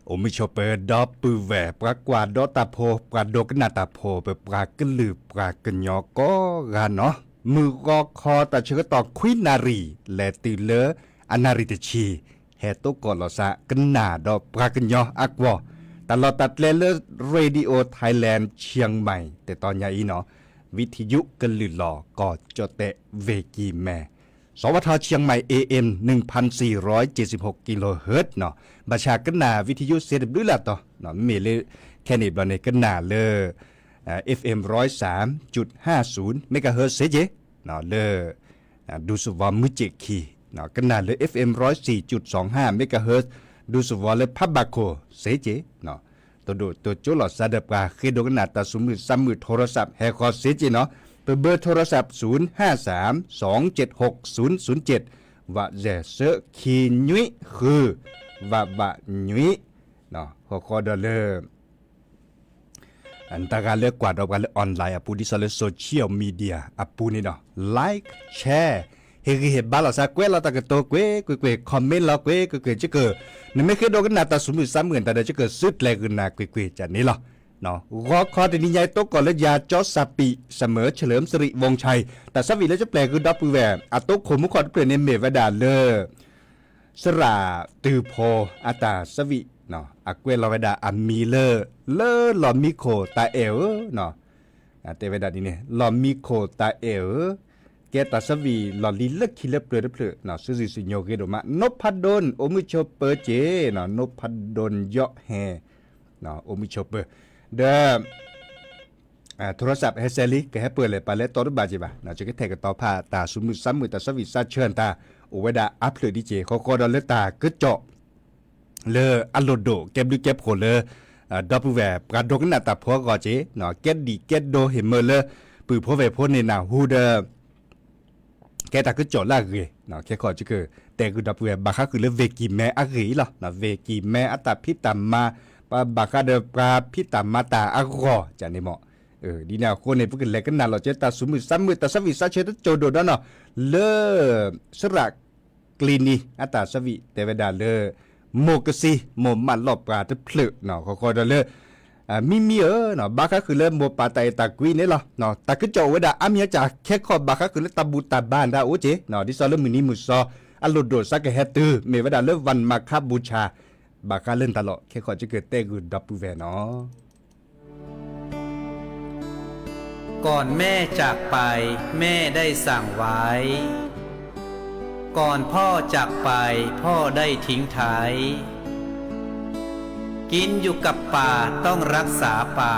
အိၣ်မုာ်ဆိးပၢၤဒီပုၢ်ဝဲၢ် ပှၤကွၢ်ဒီးတၢ်ဖိ, ပှၤဒိကနၣ်တၢ်ဖိ, ပပှၤကလုာ်ပှၤကညီကိးဂၤနီၤ, မုၢ်ဂီၤခီတၢ်ဆၢကတီၢ်ခွံနၣ်ရံၣ် လဲၤတုၤလၢအနၣ်ရံၣ်တဆံ, ဟဲသကိးလီၤသးကနၣ်ဒီးပှၤကညီအကွီၢ်, တၢ်လီၢ်တၢ်ကျဲလၢ Radio Thailand Chiang Mai တတီၤညါအံၤနီၤ, ဝံထယုကလုၢ်လီၤ ကီၢ်ကၠီၣ်တဲၣ် ဝ့ၢ်ကံၤမဲ, စဝထ Chiang Mai AM နွံၢ်ပၢၢ်သံ ရၢၢ်ကၠ့စံဖိ kilohertz နီၤ, ဘၣ်ဆၣ်ကနၣ်ဝံထယုစ့တဘျုးလၢ်တီၤ, မ့မ့ၢ်လၢ ခဲန့ၣ်ဘျီန့ၣ် ကနၣ်လၢ FM ရၢၢ်သၢမ် จุดห้าศูนย์ megahertz စ့ၢ်ကီး, လၢ ဒူသဝီမုၢ်စ့ၣ်ခံ, ကနၣ်လၢ FM ရၢၢ်သၢမ် จุดสองห้า megahertz ဒူသဝီလၢဖးဘၣ်ခိၣ်စ့ၢ်ကီး, တိၢ်ဒိၣ်တိၢ်ကၠိလီၤစၢ်ဒီးပှၤဃ့ဒိကနၣ်တၢ်ဆူမုၢ်ဆါမုၢ် โทรศัพท์ ဟဲဃီၤစ့ၢ်ကီးနီၤ, ပဘၢ โทรศัพท์ ศูนย์ห้าสาม สองเจ็ดหก ศูนย์ศูนย์เจ็ด ဝးစဲး သၢ ခံနွံဃု ဝးဘးနွံ, ဃီဃီဒီးလၢ တၢ်ဂၤလၢကွၢ်ဒီးပှၤလၢ online အပူၤ ဒ်သိးလၢ social media အပူၤန့ၣ်ဒီး like share ဟ့ၣ်ဂံၢ်ဟ့ၣ်ဘါလီၤသး ကွဲးလီၤတၢ်ကတိၤကွ့ၢ်ကွ့ၢ်ကွ့ၢ် comment လီၤကွ့ၢ်ကွ့ၢ်ကွ့ၢ် ကကၢၢ်, နမ့ၢ်ဃ့ဒိကနၣ်တၢ်ဆူမုၢ်ဆါမုၢ်တၢ်ဒီး ကကၢၢ်စုပျဲၢ်ကနၣ်ကွ့ၢ်ကွ့ၢ်ကန့ၣ်လီၤ. ဂီၤခီတနံၤညါအံၤသကိးလၢယၤကၠီစၢ်ပံး เสมอเฉลิมสิริวงศ์ชัย တၢ်ဆၢဝံၤလၢကပျဲၢ်ဃုာ်ဒီပုၢ်ဝဲၢ် အတိခိၣ်မူခိၣ်တဖျၢၣ်န့ၣ်မ့ၢ်ဝဲဒၣ်လၢ စရၣ်တုၤဖိအတၢ်ဆၢဝံၤ, အကွဲးလီၤဝဲဒၣ်အမံၤလၢ လၢလီၢ်မံခိၣ်တၢ်အဲၣ်ဧၢ, တဲဝဲဒၣ်ဒ်န့ၣ် လီၢ်မံခိၣ်တၢ်အဲၣ်ဧၢ, ကဲတၢ်ဆၢဝံၤလီၢ်လံၤလၢခံလၢပျၢၤတဖျၢၣ် စုစံၣ်စံၣ်ညီၣ်ဂ့ၤဒိၣ်မး နိဖးဒိၣ် အိၣ်မုာ်ဆိးပၢၤစ့ၢ်, နိဖးဒိၣ်ယီၣ်ဟဲ အိၣ်မုာ်ဆိးပၢၤ, ဒီး โทรศัพท์ ဟဲစဲးလံ ကဟဲပၢၢ်လဲၣ်ပာ်လဲၣ်တီတဘၣ်က့ၤဘၣ်, ယကထဲးကတီၤဖးတၢ်ဆူမုၢ်ဆါမုၢ် တၢ်ဆၢဝံၤဆါဆၢတၢ် အိၣ်ဝဲဒၣ်အါဖျၢၣ်ဒ်က့ၤ ဃီဃီဒီးလၢတၢ်ကစီၣ် လၢအလိၣ်ဒိၣ်ကဲဘျုးကဲဖှိၣ်လၢ ဒီပုၢ်ဝဲၢ်ပှၤဒိကနၣ်တၢ်ဖိအဂီၢ်က့ၤ, ကဲဒံၣ်ကဲဒိဟ့ၣ်မၢလၢ ပုၢ်ဖိဝဲၢ်ဖိန့ၣ်နၢ်ဟူဒီး ကဲတၢ်ကစီၣ်လၢအဂ့ၤ, ခဲခီကကၢၢ်တဲဂုာ်ဒီပုၢ်ဝဲၢ် ဘၣ်ဃးဃုာ်လၢဝ့ၢ်ကံၤမဲအဂ့ၢ်အံၤလီၤ. ဝ့ၢ်ကံၤမဲအတၢ်ဖံးတၢ်မၤ, ပှၤဘၣ်ဃးဒီးပှၤဖံးတၢ်မၤတၢ်အဂီၢ်ကန့ၣ်မး, ဒ်န့ၣ်အဃိန့ၣ် ပကလဲၤကနၣ်လီၤက့ၤတၢ်ဆူမုၢ်ဆါမုၢ် တၢ်ဆၢဝံၤဆါဆၢတကၠိၤဒိၣ်ဒီးနီၤ, လၢ စရၣ်ကျံနံၤ အတၢ်ဆၢဝံၤတဲဝဲဒၣ်လၢ မိၢ်ကစံ မိၢ်မၢလီၤပှၤတဖျၢၣ်နီၤ, ဃီဃီဒီးလၢ မံမံဧၢ, ဘၣ်ဃးဃုာ်လၢမိၢ်ပၢ်တၢ်အဲၣ်တၢ်ကွံန့ၣ်လီၤ. တၢ်ကစီၣ်အိၣ်ဝဲဒၣ်အါမံၤအါကၢ် ခဲခီဘၣ်ဃးဃုာ်လၢတၢ်ဘူၣ်တၢ်ဘါဒၣ်အိၣ်က့ၤ, ဒ်သိးလၢမုၢ်နံၤမုၢ်သီ အလိၣ်ဒိၣ်စးကဟဲတုၤ မ့ၢ်ဝဲဒၣ်လၢ วันมาฆบูชา ဘၣ်ဃးလၢနတၢ်လီၢ် ခဲခီကကၢၢ်တဲဂုာ်ဒီပုၢ်ဝဲၢ်နီၤ. ก่อนแม่จากไป แม่ได้สั่งไว้ ก่อนพ่อจากไป พ่อได้ทิ้งท้าย กินอยู่กับป่า ต้องรักษาป่า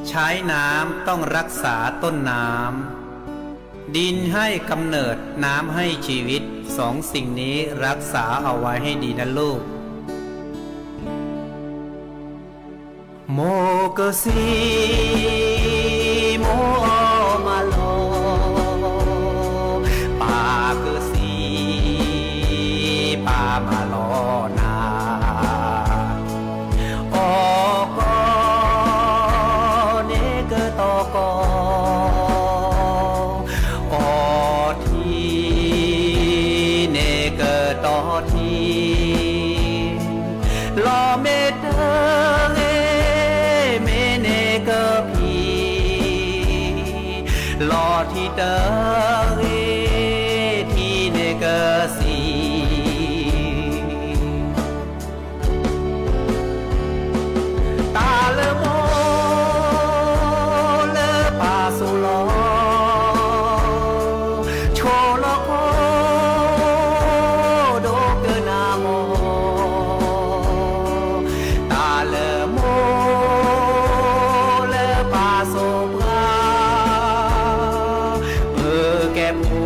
ใช้น้ำ ต้องรักษาต้นน้ำ ดินให้กำเนิด น้ำให้ชีวิต สองสิ่งนี้รักษาเอาไว้ให้ดีนะลูก မိၢ်ကစံ မိၢ်အီၣ်မၢလီၤ, ပၢ်ကစံ ပၢ်မၢလီၤနၤ, အီၣ်ကီၢ်န့ၣ်ကတီၢ်ကီၢ် အီထံ န့ၣ်ကတီၢ်ထံ, လီၢ်မ့ၢ်တဂ့ၤ မ့ၢ်န့ၣ်ကဖံ, လီၢ်ထံတဂ့ၤ ထံန့ၣ်ကစံ တၢ်လၢမိၢ်လၢပၢ်စိာ်လီၤ, ဆိလီၤခိၣ်ဒိကနၣ်မီၢ်, တၢ်လၢမိၢ်လၢပၢ်စိာ်ပှၤ ပကဲဖိ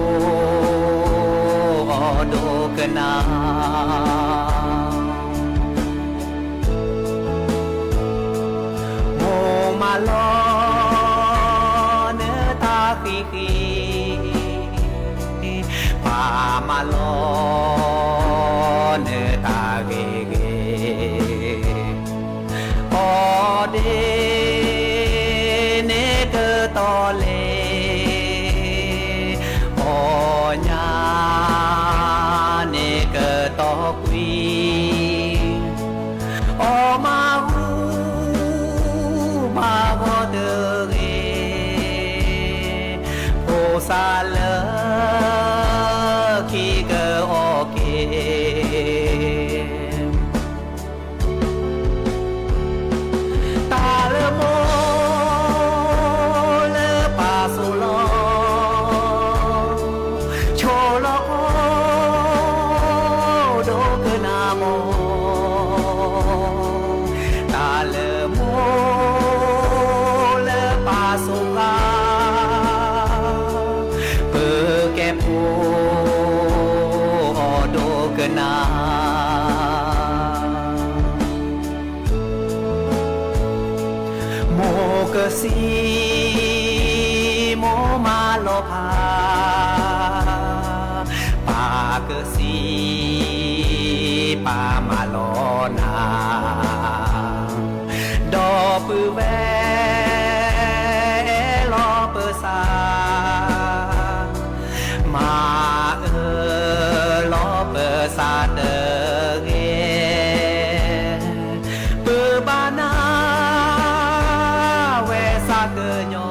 အီၤဒိကနၣ် မိၢ်မၢလီၤနတၢ်ဃံဃံ, ပၢ်မၢလီၤနတၢ်ဂ့ၤဂ့ၤ, အီၣ်ဒ့န့ၣ်ကတီၢ်လဲၣ်, အီၣ်ညၣ်န့ၣ်ကတီၢ်ကွံာ် အီၣ်မၤအူမၤဂီၤတဂ့ၤ, ဖိသၣ်လၢခံကအီၣ်က့ၤ တၢ်လၢမိၢ်လၢပၢ်စိၤလီၤ, ဆိၣ်လီၤခီဒိကနၣ်မီၢ်, တၢ်လၢမိၢ်လၢပၢ်စိၤပှၤ ပကဲဖိအီၣ်ဒိကနၣ်, မိၢ်ကစံး မိၢ်မၤလီၤဖး, ပၢ်ကစံး ပၢ်မၤလီၤနၤ, ဒီပုၢ်ဝဲၢ်အဲၣ်လီၤပသး မၤအၢလီၤပသးတဂ့ၤ, ပဘၣ်နၢ်ဝဲသးကညီ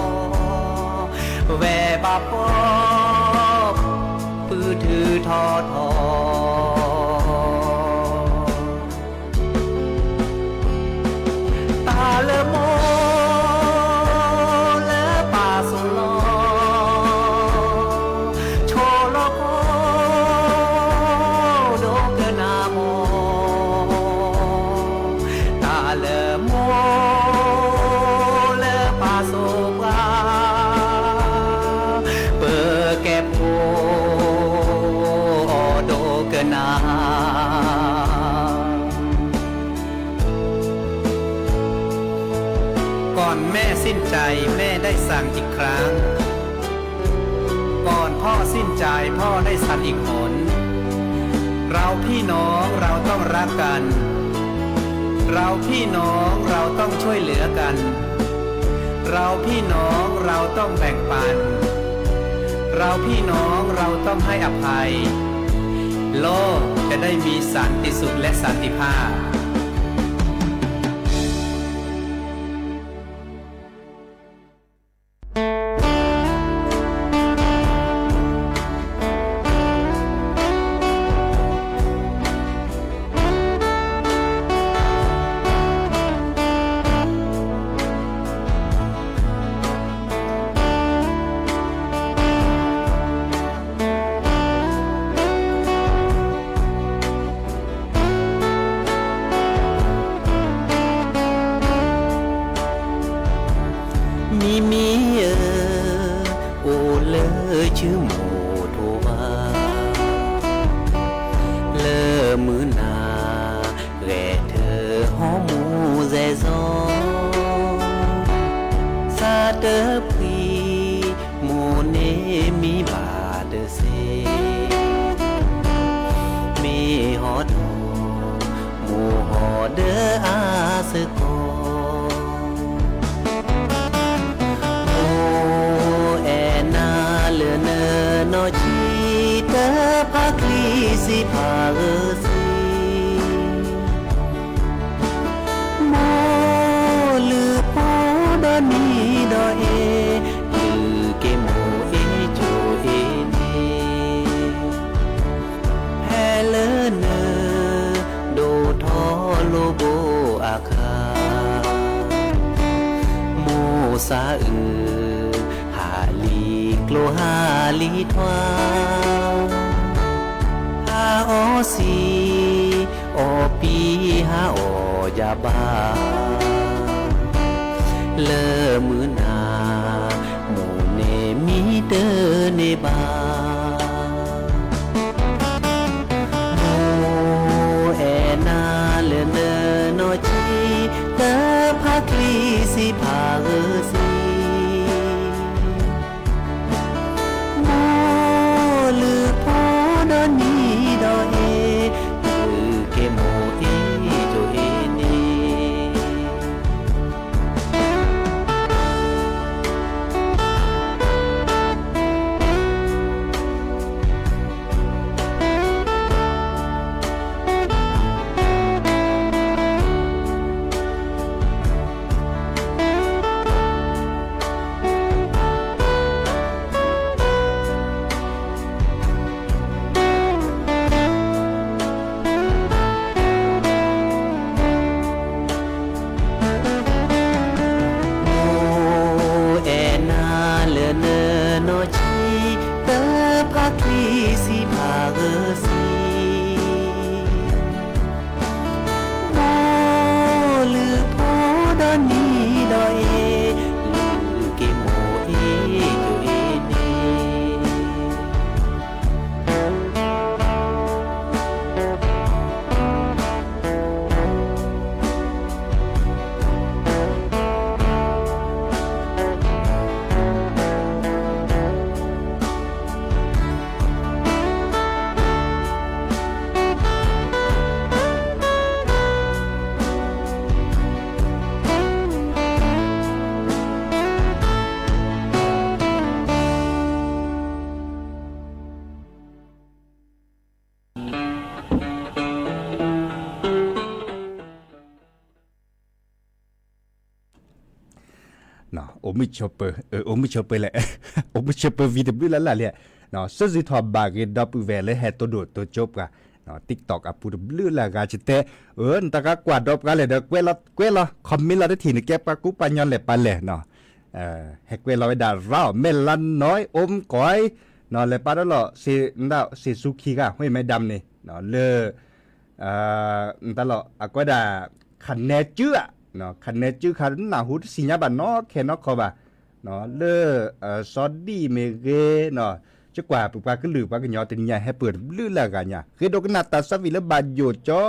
ၤ, ဝဲဘၣ်ဖှီၣ်ပုၢ်ထုးထီၣ်ထီၣ် တၢ်လၢမိၢ်လၢပၢ်စိၤလီၤ, ဆိၣ်လီၤခီဒိကနၣ်မီၢ်, တၢ်လၢမိၢ်လၢပၢ်စိၤပှၤ ပကဲဖိအီၣ်ဒိကနၣ် ก่อนแม่สิ้นใจแม่ได้สั่งอีกครั้ง ก่อนพ่อสิ้นใจพ่อได้สั่งอีกหน เราพี่น้องเราต้องรักกัน เราพี่น้องเราต้องช่วยเหลือกัน เราพี่น้องเราต้องแบ่งปัน เราพี่น้องเราต้องให้อภัย โลกจะได้มีสันติสุขและสันติภาพ မံမံဧၢ, အိၣ်လၢစုမူးထိးဘၣ်, လၢမုၢ်နၤ ဂဲၤထၢၣ်ဟီၣ်မူးစဲးစီ, သးတဖှံ မိၢ်န့ၣ်မံဘၣ်တစ့, မ့ၢ်ဟီၣ်ဒီး မိၢ်ဟီၣ်ဒီးအါစ့ၢ်ကီး, မိၢ်အဲၣ်နၤလၢနနီၢ်ဆံး, တဖးချံစံးဖးဂၢၢ်စ့ မိၢ်လုၢ်ဖိဒီနံၤဒီးအ့ၣ်, လုၢ်က့ၤမိၢ်အ့ၣ်ကၠိအ့ၣ်န့ၣ်, ဖဲလၢန ဒိၣ်ထီၣ်လိာ်ဘိအခါ, မိၢ်သးအုး ဟးလံကျိဟးလံထွါ, ဟးအီၣ်စံ, အီၣ်ပံဟးအီၣ်ယၤဘၣ်, လၢမုၢ်နၤ မိၢ်န့ၣ်မံတန့ၢ်ဘၣ်. မိၢ်အဲၣ်နၤလၢနနီၢ်ဆံး, တဖးချံစံးဖးဂၢၢ်စ့, မိၢ်လုၢ်ဖိဒီနံၤဒီးအ့ၣ်, လုၢ်က့ၤမိၢ်အ့ၣ်ကၠိအ့ၣ်န့ၣ် အိၣ်မုာ်ဆိးပၢၤ, အိၣ်မုာ်ဆိးပၢၤလဲၣ်, အိၣ်မုာ်ဆိးပၢၤဝံၤတဘျုးလၢ်လၢ်လံ, စၢ်စုၤထီၣ်ဘၣ်ဂ့ၤဒီပုၢ်ဝဲၢ်လၢဟဲတိၢ်ဒိၣ်တိၢ်ကၠိပှၤ, TikTok အပူၤတဘျုးလၢ်ဂၤ ကတဲ, အၢ နတဂၤကွၢ်ဒီးပှၤလဲၣ်ဒီး ကွဲးလီၤ ကွဲးလီၤ comment လီၤတထံၣ် နကဲပှၤကူပှၤညီလဲၣ်ပာ်လဲၣ်, ဟဲကွဲးလီၤဝဲဒၣ် ရၤမဲၢ်လါနီၢ် အိၣ်မူကီး, လဲၤပာ်ဒီးလီၤ စ့ၣ်စူခံဂၤ ဟ့ၣ်မဲဒၣ်န့ၣ် လၢ တၢ်လီၢ် အကဲဒၣ် ခနဲကုဧါ, ခနဲကုခါ နၢ်ဟူတသ့ၣ်ညါဘၣ်နီတခါနီတခါဘၣ်, လၢ စီၤဒံၣ်မ့ၢ်ဂ့ၤ, ကကွၢ်ပပှၤကလုာ်ပှၤကညီတနံၤညါ ဟဲပၢၢ်တဘျုးလၢ်ဂၤညါ ဃ့ဒိကနၣ်တၢ်သးဝံၣ်လၢဘၣ်ယိၣ်ကၠီ,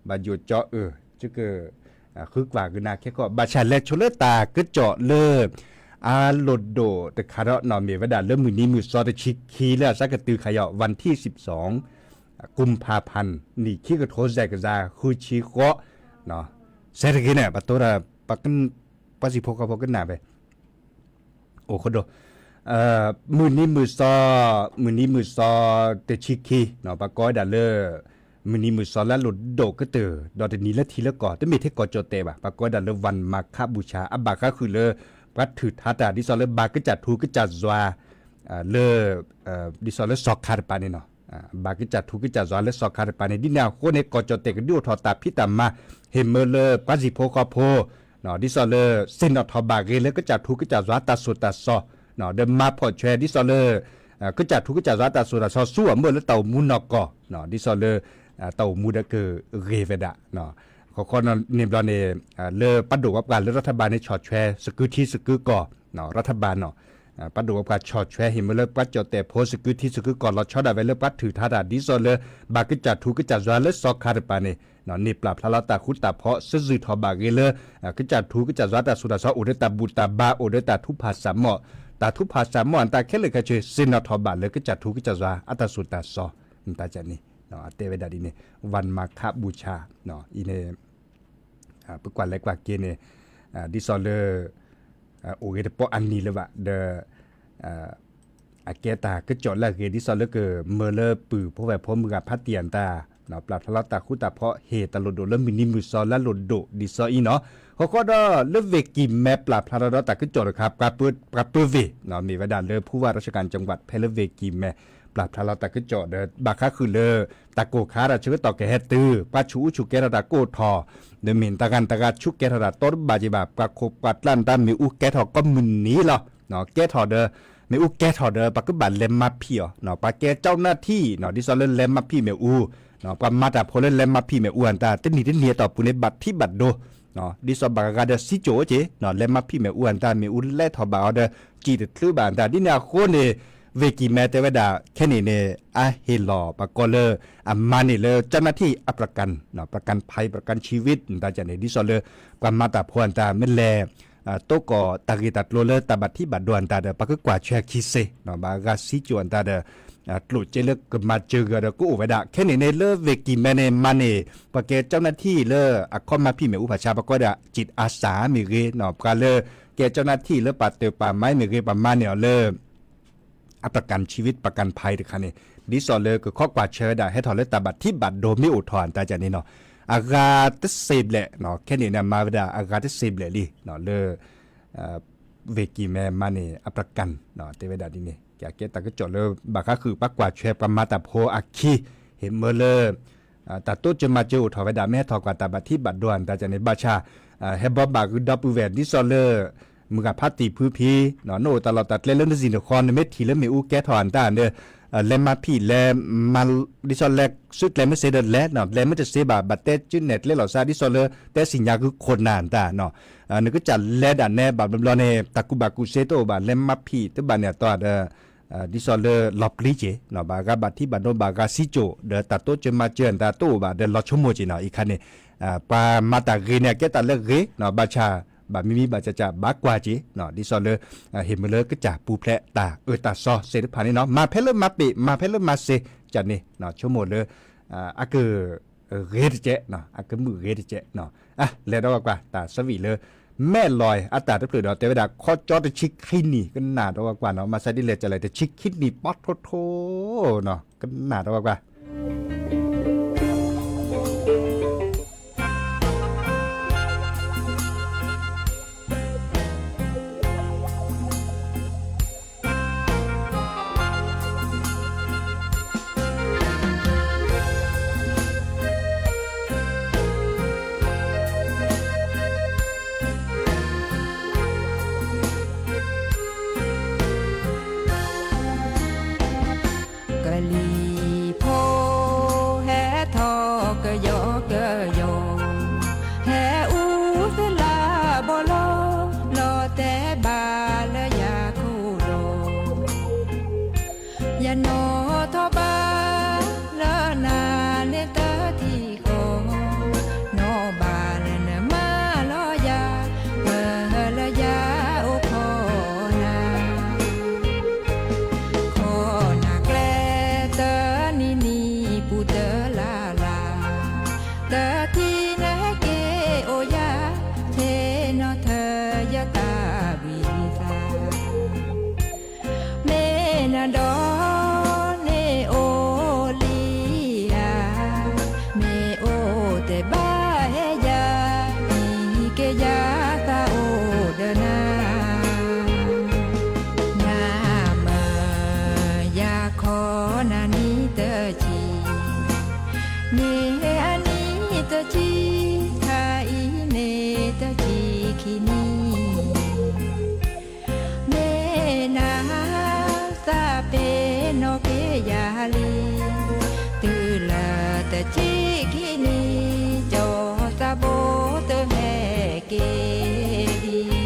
ဘၣ်ယိၣ်ကၠီအၢ, က ဃုကွၢ်ကနၣ်ခဲကီၢ် ဘၣ်ဆၣ်လဲၤဆိလၢတၢ်ကစီၣ်လၢ အလိၣ်ဒိၣ်တခါဒီးနီၢ် မ့ၢ်ဝဲဒၣ်လၢမုၢ်နံၤမုၢ်သီတဆံခံလၢအစးကတုၤခါအံၤ วันที่สิบสอง กุมภาพันธ์ နံၣ်ခံကထိစဲးကစၢ် ဃုဆံဃိး, စဲးတဂ့ၤန့ၣ် ပတိၤတၢ် ပှၤစံၣ်ဖိဃီဖိကနၣ်ဝဲ အိၣ်ခိၣ်ဒိၣ်, မုၢ်နံၤမုၢ်သီ, မုၢ်နံၤမုၢ်သီတဆံခံ, ပှၤကိးဝဲဒၣ်လၢ မုၢ်နံၤမုၢ်သီလၢအလိၣ်ဒိၣ်ကတၢၢ် ဒီးတနံၤလၢထံလၢကီၢ် တမ့ၢ်ထဲကီၢ်ကၠီၣ်တဲာ်ဘၣ်, ပှၤကိးဝဲဒၣ်လၢ วันมาฆบูชา အဘၣ်ဃးဃုာ်လၢ ပှၤထုးထါတၢ် ဒ်သိးလၢဘၣ်ကစၢ်ထူကစၢ်ယွၤ လၢ ဒ်သိးလၢစီၤခါတပၤန့ၣ်နီၤ, ဘၣ်ကစၢ်ထူကစၢ်ယွၤလၢစီၤခါတပၤန့ၣ် ဒ်န့ၣ်အဃိန့ၣ် ကီၢ်ကၠီၣ်တဲၣ်ကဒုးအိၣ်ထီၣ်တၢ်ဖံးတၢ်မၤ ဟ့ၣ်မၢလၢပှၤစံၣ်ဖိဃီဖိ, ဒ်သိးလၢ သ့ၣ်နီၣ်ထီၣ်ဘၣ်ဂ့ၤလၢကစၢ်ထူကစၢ်ယွၤတၢ်သိၣ်တၢ်သီ, ဒီးမၤဖှီၣ်ဆွဲ ဒ်သိးလၢ ကစၢ်ထူကစၢ်ယွၤတၢ်သိၣ်တၢ်သီဆူအမုၢ်လၢတၢ်အိၣ်မူနီၢ်ကီၢ်, ဒ်သိးလၢ တၢ်အိၣ်မူဒီးကဂ့ၤဝဲဒၣ် ဃီဃီန့ၣ်ဘျီန့ၣ် လၢပှၤဒိၣ်ပှၤပှၢ်လၢရၤထဘၣ်န့ၣ် ဆီၣ်ထွဲ စကုထံစကုကီၢ်, ရၤထဘၣ်နီၤ, ပှၤဒိၣ်ပှၤပှၢ်ဆီၣ်ထွဲဟ့ၣ်မၢလၢပှၤကၠီၣ်တဲၣ်ဖိ စကုထံစကုကီၢ် လီၤဆီဒၣ်ဝဲလၢပှၤထုးထါတၢ် ဒ်သိးလၢ ဘၣ်ကစၢ်ထူကစၢ်ယွၤလၢစီၤခါတပၤန့ၣ် န့ၢ်ပျၢ်ဖျါလီၤတၢ်ဃူတၢ်ဖိး စၢ်စုၤထီၣ်ဘၣ်ဂ့ၤလၢ ကစၢ်ထူကစၢ်ယွၤတၢ်သိၣ်တၢ်သီ အိၣ်ဒီးတၢ်ဘူၣ်တၢ်ဘါ အိၣ်ဒီးတၢ်ထူဖးစၢ်မီၢ်, တၢ်ထူဖးစၢ်မီၢ်အတၢ်ခဲလၢာ်ခဲဆ့ သ့ၣ်နီၣ်ထီၣ်ဘၣ်လၢကစၢ်ထူကစၢ်ယွၤအတၢ်သိၣ်တၢ်သီ နတၢ်န့ၣ် အတဲဝဲဒၣ်ဒ်န့ၣ် วันมาฆบูชา အံၤန့ၣ် ပကွၢ်လဲၤကွၢ်က့ၤန့ၣ် ဒ်သိးလၢ အိၣ်ဂ့ၤတပီၢ်အနံၤလၢၤဘၣ် ဒီး အကဲတၢ်ကစီၣ်လၢအဂ့ၤ ဒ်သိးလၢကမၢလၢပုၢ်ဖိဝဲၢ်ဖိမုၢ်ဂၤဖးတံၢ်အတၢ် ပျၢ်ဖျါလီၤတၢ်ဃူတၢ်ဖိး ဟ့ၣ်တၢ်လိၣ်ဒိၣ်လၢမုၢ်နံၤမုၢ်သီလၢအလိၣ်ဒိၣ်ဒ်သိးအံၤနီၤ, ဃီဃီဒီးလၢဝ့ၢ်ကံၢ်မဲပျၢ်ဖျါထီၣ်ဒီးတၢ်ကစီၣ်တခါ ပှၤပၢၤဝ့ၢ် မ့ၢ်ဝဲဒၣ်လၢ ผู้ว่าราชการจังหวัด ဖဲလၢဝ့ၢ်ကံၢ်မဲ ပျၢ်ဖျါလီၤတၢ်ကစီၣ်ဒီး ဘၣ်ဃးဃုာ်လၢ တၢ်ကိၢ်ခါတၢ်ဆၢကတီၢ်ကဟဲတုၤ ပှၤဆူးအူဆူးကဲထီၣ်တၢ်ကိၢ်ထီၣ် ဒီးမ့ၢ်တဂၤတဂၤဆူးကဲထီၣ်တၢ်တီတဘၣ်က့ၤဘၣ် ပှၤခိၣ်ပှၤကျါတၢ်မ့ၣ်အူကဲထီၣ်ကိးမုၢ်နံၤလီၤ, ကဲထီၣ်ဒီး မ့ၣ်အူကဲထီၣ်ဒီး ပှၤကဘၣ်လဲၤမၤဖံးအီၤ, ပှၤကဲကၠီၣ်နၢ်ထံၣ် ဒ်သိးလၢလဲၤမၤဖံးမ့ၣ်အူ, ပှၤမၤတၢ်ဖိလၢလဲၤမၤဖံးမ့ၣ်အူအတၢ် တနံၣ်တနံၣ်အတီၢ်ပူၤန့ၣ် ဘၣ်ထံးဘၣ်ဒိ ဒ်သိးဘၣ်ဂၤဒီးစံကၠိၣ်အိၣ်က့ၤ လဲၤမၤဖံးမ့ၣ်အူအတၢ် မ့ၣ်အူလဲထီၣ်ဘၣ်အီၤဒီး စံၣ်တချုးဘၣ်အတၢ် ဒ်န့ၣ်အဃိန့ၣ် ဝ့ၢ်ကံၢ်မဲတဲဝဲဒၣ် ခဲန့ၣ်န့ၣ် အဟ့ၣ်လီၤပှၤကိးလၢ အမၤန့ၢ်လၢ เจ้าหน้าที่ အ ประกัน ประกันภัย ประกันชีวิต နတၢ်န့ၣ် ဒ်သိးလၢ ပှၤမၤတၢ်ဖိအတၢ် မ့ၢ်လဲၤ တိကိးတၢ်ဂ့ၢ်တၢ်ကျိၤလၢတၢ်ဘၣ်ထံးဘၣ်ဒိအတၢ်ဒီး ပှၤကကွၢ်ဆွဲခံစ့ ဘၣ်ဂၤစံကၠိၣ်အတၢ်ဒီး ကျိၣ်စ့လၢကမၤစၢၤဂ့ၤဒီးကအိၣ်ဝဲဒၣ် ခဲန့ၣ်န့ၣ် လၢဝ့ၢ်ကံၢ်မဲန့ၣ် မၤန့ၢ် ပှၤကဲကၠီၣ်နၢ်ထံၣ်လၢအခီမၤဖံးမ့ၣ်အူဖးဆါ ပှၤကိးဒၣ် จิตอาสา မ့ၢ်ဂ့ၤ ပှၤလၢ ကဲကၠီၣ်နၢ်ထံၣ်လၢပာ်တၢၢ်ပာ်မၤမ့ၢ်ဂ့ၤ ပှၤမၤန့ၢ်အီၤလၢ အ ประกันชีวิต ประกันภัย တခါန့ၣ် ဒ်သိးလၢကခိးကွၢ်ဆၢဝဲဒၣ် ဟဲထီၣ်လၢတၢ်ဘၣ်ထံးဘၣ်ဒိမ့ၢ်အိၣ်ထီၣ်အတၢ်န့ၣ်နီၤ အဂၤတစ့ဘျဲၣ် ခဲန့ၣ်န့ၣ် မၤဝဲဒၣ်အဂၤတစ့ဘျဲၣ်လံ လၢ ဝ့ၢ်ကံၢ်မဲမၤန့ၢ်အ ประกัน တဲဝဲဒၣ်ဒ်န့ၣ် ကကဲတၢ်ကစီၣ်လၢဘၣ်ဃးဃုာ် ပှၤကွၢ်ဆွဲပှၤမၤတၢ်ဖိအခံ ဟ့ၣ်မၢလၢ တၢ်တိစၢၤမၤစၢၤအိၣ်ထီၣ်ဝဲဒၣ် မ့ၢ်ဟဲထီၣ်ကွၢ်တၢ်ဘၣ်ထံးဘၣ်ဒိအတၢ်န့ၣ် ဘၣ်ဆၣ် ဟဲဘီဘၣ်ဂုာ်ဒီပုၢ်ဝဲၢ် ဒ်သိးလၢ မုၢ်ဂၤဖးတံၢ်ဖုဖံ နအိၣ်တၢ်လီၢ်တၢ်ကျဲလၢနစံၣ်နဃီ နမ့ၢ်ထံၣ်လၢမ့ၣ်အူကဲထီၣ်အတၢ်ဒီး လဲၤမၤဖံးလဲၤ ဒ်သိးလဲၤဆူကျဲမ့ၢ်စ့ဒီးလဲၤ လဲၤမ့ၢ်တစ့ဘၣ် ဘၣ်တဲစုနဲၣ်ကျဲလီၤစါ ဒ်သိးလၢတဲစံၣ်ညါဂုာ်ခိၣ်နၢ်အတၢ် နကစၢ်လဲၤဒၣ်နဲဘၣ်ဘျီဘျီန့ၣ် တၢ်ကူၣ်ဘၣ်ကူၣ်စ့တအိၣ်ဘၣ် လဲၤမၤဖံးတဘၣ်န့ၣ်အတီၢ်ဒီး ဒ်သိးလၢလီၤပျံၤက့ၤ ဘၣ်ဂၤဘၣ်ထံးဘၣ်ဒိဘၣ်ဂၤစံကၠိၣ် ဒီးတၢ်တိစၢၤမၤစၢၤအတၢ်တအိၣ်ဘၣ်ဒီးလီၤဆိကမိၣ်က့ၤနီၤ အံၤခါန့ၣ် ပှၤမၤတၢ်ဂ့ၤန့ၣ် အကဲတၢ်လၢဂ့ၤ ဘၣ်ဆၣ် ဘၣ်မံမံဘၣ်စၢ်စၢ်ဘၣ်ကွၢ်က့ၤ ဒ်သိးလၢ ဟ့ၣ်မ့ၢ်လၢကစၢ်ပူၤဖျဲးတၢ်အၢတၢ်သီစ့တဖၣ်န့ၣ်နီၤ မၤဖဲလၢမၤပ့ၢ် မၤဖဲလၢမၤစ့ ကန့ၣ် ဆိကမိၣ်လၢ အက ဂ့ၤတကဲး အကမုာ်ဂ့ၤတကဲး လဲၤဒီးကွၢ်ကွၢ် တၢ်သးဝံၣ်လၢ မဲၢ်လီၤအတၢ်တဖျၢၣ်ဒီး တဲဝဲဒၣ် ခီကၠီတဆံခံနံၣ် ကနၣ်ဒီးကွၢ်ကွၢ်နီၤ မၤစၢၤဒ်လဲၣ်ကလဲၣ် တဆံခံနံၣ်ပီထိထိနီၤ ကနၣ်ဒီးကွၢ်ကွၢ်. မ့ၢ်အနံၣ်တဆံ, ခါအံၤန့ၣ်တဆံခံနံၣ်, မ့ၢ်နၤသးပ့ၤနီၣ်က့ၤယၤလံ, တုၤလၢတဆံခံနံၣ် ကၠီသးဘိတဟဲက့ၤဒံး.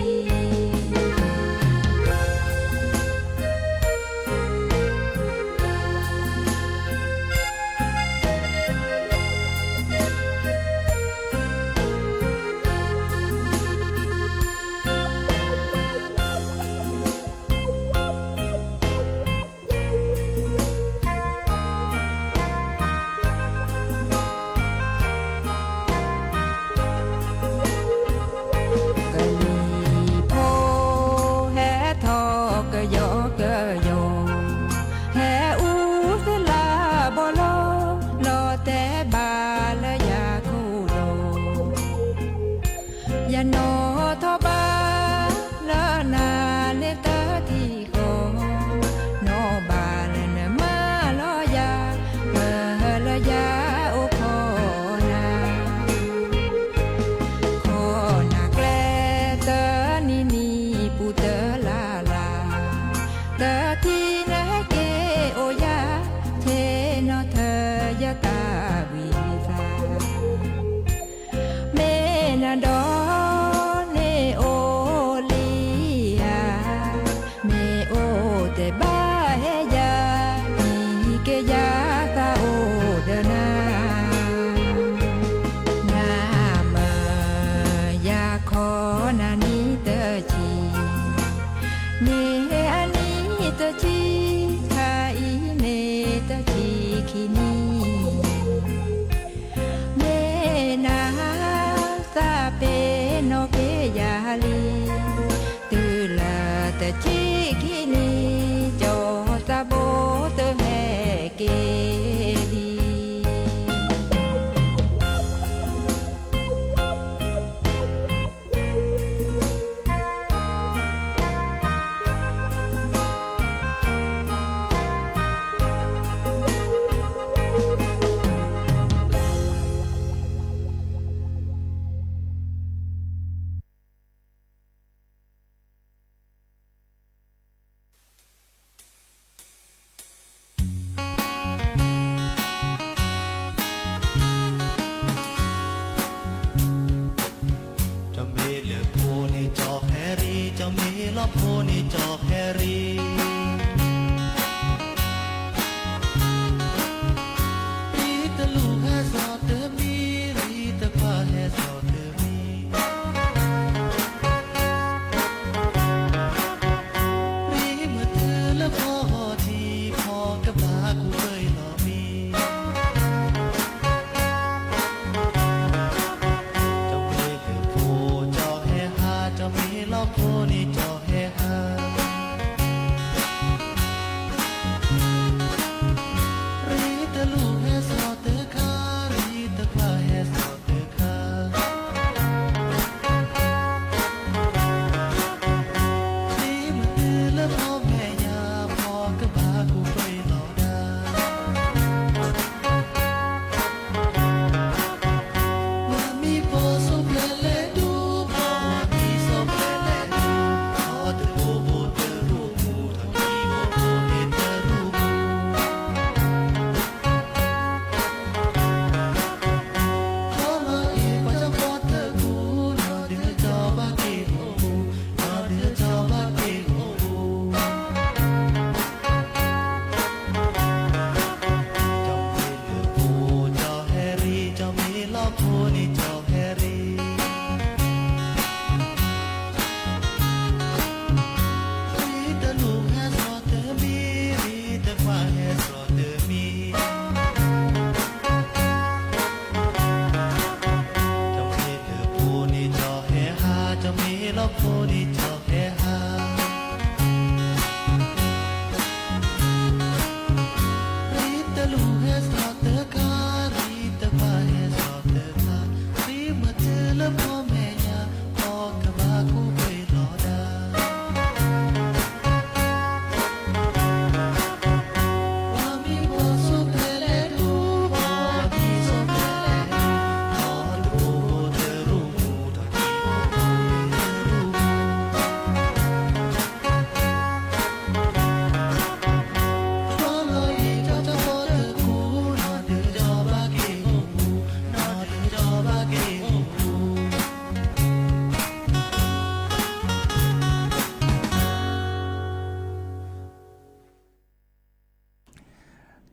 ကလံၤဖိဟဲထီၣ်ကယီကယီ, ဟဲအူသလးဘီလီၤ, လီၤတဲာ်ဘၣ်လၢယၤခိၣ်ဒီး, ယနီၣ်ထီၣ်ဘၣ်လၢနၤန့ၣ်တထံၣ်ဃီ, နီၣ်ဘၣ်လၢနမၤလီၤယၤ, မၢလၢယၤအိၣ်ခိးနၤ, ခိးနၤကျဲတနံၤနံၤပူၤတလါလါ, တထံၣ်နဟဲက့ၤအိၣ်ယၤ, ဆ့ၣ်နီၤထၢယတၢ်ဝံသး, မ့ၢ်နဒီး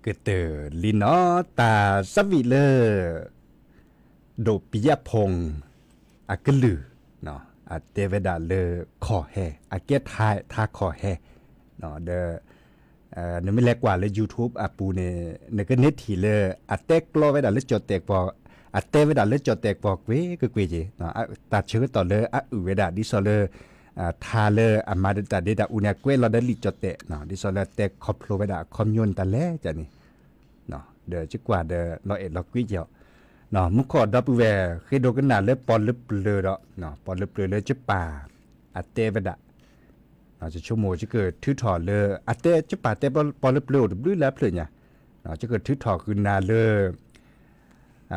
ကတၢၢ်လံနီၤ တၢ်သးဝံၣ်လၢ ဒိၣ်ပံယၣ်ဖိ အကလုၢ် အတဲဝဲဒၣ်လၢခီၣ်ဟဲ အကဲထါ ထါခီၣ်ဟဲ ဒီး နမ့ၢ်လဲၤကွၢ်လၢ YouTube အပူၤန့ၣ် နကန့ၢ်ထံၣ်လၢ အတဲကျီဝဲဒၣ်လၢကၠီၣ်တဲာ်ကွီၢ် အတဲဝဲဒၣ်လၢကၠီၣ်တဲာ်ကွီၢ်ကွ့ၢ်ကွ့ၢ်က့ၤ တၢ်ဆၢကတီၢ်လၢအအုၣ်ဝဲဒၣ် ဒ်သိးလၢ ထါလၢအမၤတၢ်ဒ့တၢ်အူန့ၣ် အကွဲးလီၤဒီးလံာ်ကၠီၣ်တဲာ် ဒ်သိးလၢတဲခီဖျိဝဲဒၣ်အခီပညီန့ၣ်တၢ်လဲၣ်န့ၣ် ဒီးကကွၢ်ဒီးလီၤအဲၣ်လီၤကွံက့ၤအီၤ မူခိၣ်ဒီပုၢ်ဝဲၢ် ဃ့ဒိကနၣ်လၢပီၣ်လၢပျၢၤဒီး ပီၣ်လၢပျၢၤလၢကပၤ အတဲဝဲဒၣ် ယဆိကမိၣ်ယကထုးထီၣ်လၢ အတဲကပၤတဲပီၣ်လၢပျၢၤအိၣ်တဘျုးလၢအဖျၢၣ်ညါ ယကထုးထီၣ်ဃုာ်နၤလၢ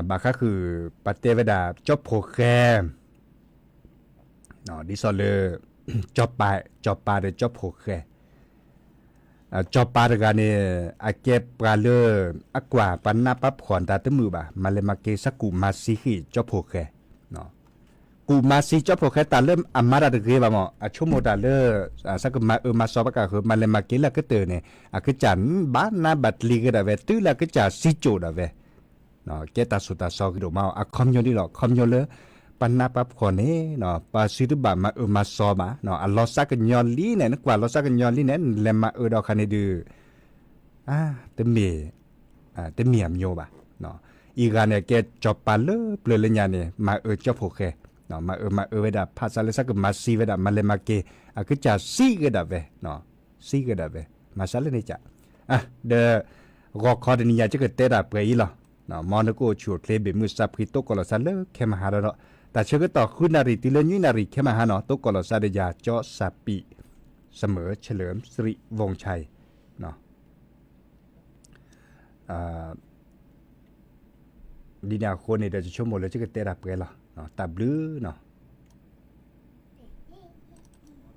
ဘၣ်ဃးဃုာ် ပတဲဝဲဒၣ်ကၠီဖှိၣ်ဃဲ ဒ်သိးလၢ ကၠီပၤ ကၠီပၤဒီးကၠီဖှိၣ်ဃဲ ကၠီပၤတဂၤန့ၣ် အကဲပှၤလၢ အကွၢ်ပှၤနးပှၤဖှီၣ်တၢ်တမုာ်ဘၣ် မၤလဲၤမၤက့ၤ စးကူၣ်မၤစံဃံးကၠီဖှိၣ်ဃဲ ကူၣ်မၤစံကၠီဖှိၣ်ဃဲ တၢ်လၢအမၤတၢ်တဂ့ၤဘၣ်မး အဆိကမိၣ်တၢ်လၢ စးကမၤအၢမၤစီဘၣ်ကဃုာ် မၤလဲၤမၤက့ၤလၢအကတၢၢ်န့ၣ် အကစၢ်ဘၣ်နးဘၣ်တလံၤက့ၤဒၣ်ဝဲ တုၤလၢအကစၢ်စံကၠိၣ်ဒၣ်ဝဲ ကဲတၢ်ဆိၣ်တၢ်ဆီဂ့ၤဒိၣ်မး အခီပညီဒ်လီၤ အခီပညီလၢ ပှၤနးပှၤဖှီၣ်န့ၣ် ပှၤစုတဘၣ်မၤအၢမၤစီဘၣ် အလီၤစၢ်ကညီလံန့ၣ် နကွၢ်လီၤစၢ်ကညီလံန့ၣ် နလဲၤမၤအၢဒီးခါန့ၣ်ဒုး တမ့ၢ် တမ့ၢ်အမျိုးဘၣ် အံၤဂၤန့ၣ် ကဲကၠီပၤလၢပျၢၤလၢညါန့ၣ် မၤအၢကၠီဖှိၣ်ဃဲ မၤအၢမၤအၢဝဲဒၣ် ဖးစးလၢစးကမၤစံဝဲဒၣ် မၤလဲၤမၤက့ၤ အကစၢ်စံးက့ၤဒၣ်ဝဲ စံးက့ၤဒၣ်ဝဲ မၤစးလၢန့ၣ်က ဒီး ဂီၤခီတနံၤညါ ယကတဲတၢ်ပှဲၤအံၤလီၤ မ်နကအိၣ်ဆူၣ်အိၣ်ချ့ ဘ့ၣ်မုၢ်စၢ်ဖှံ တိကိးလီၤစၢ်လၢခဲမဟါဒီး တၢ်ဆၢကတီၢ်ဃုနၣ်ရံၣ်တုၤလၢနွံနၣ်ရံၣ်ခဲမဟါနီၤ တိကိးလီၤစၢ်ဒီးယၤ ကၠီစၢ်ပံး စမၢၣ် ဆၢလၢၣ် စရံး ဝူၣ်ဆါအံၤ ဒ်န့ၣ်အဃိန့ၣ်ဒီး ယဆိကမိၣ်လၢယကတဲတၢ်ပှဲၤလီၤ တၢ်ဘျုးနီၤ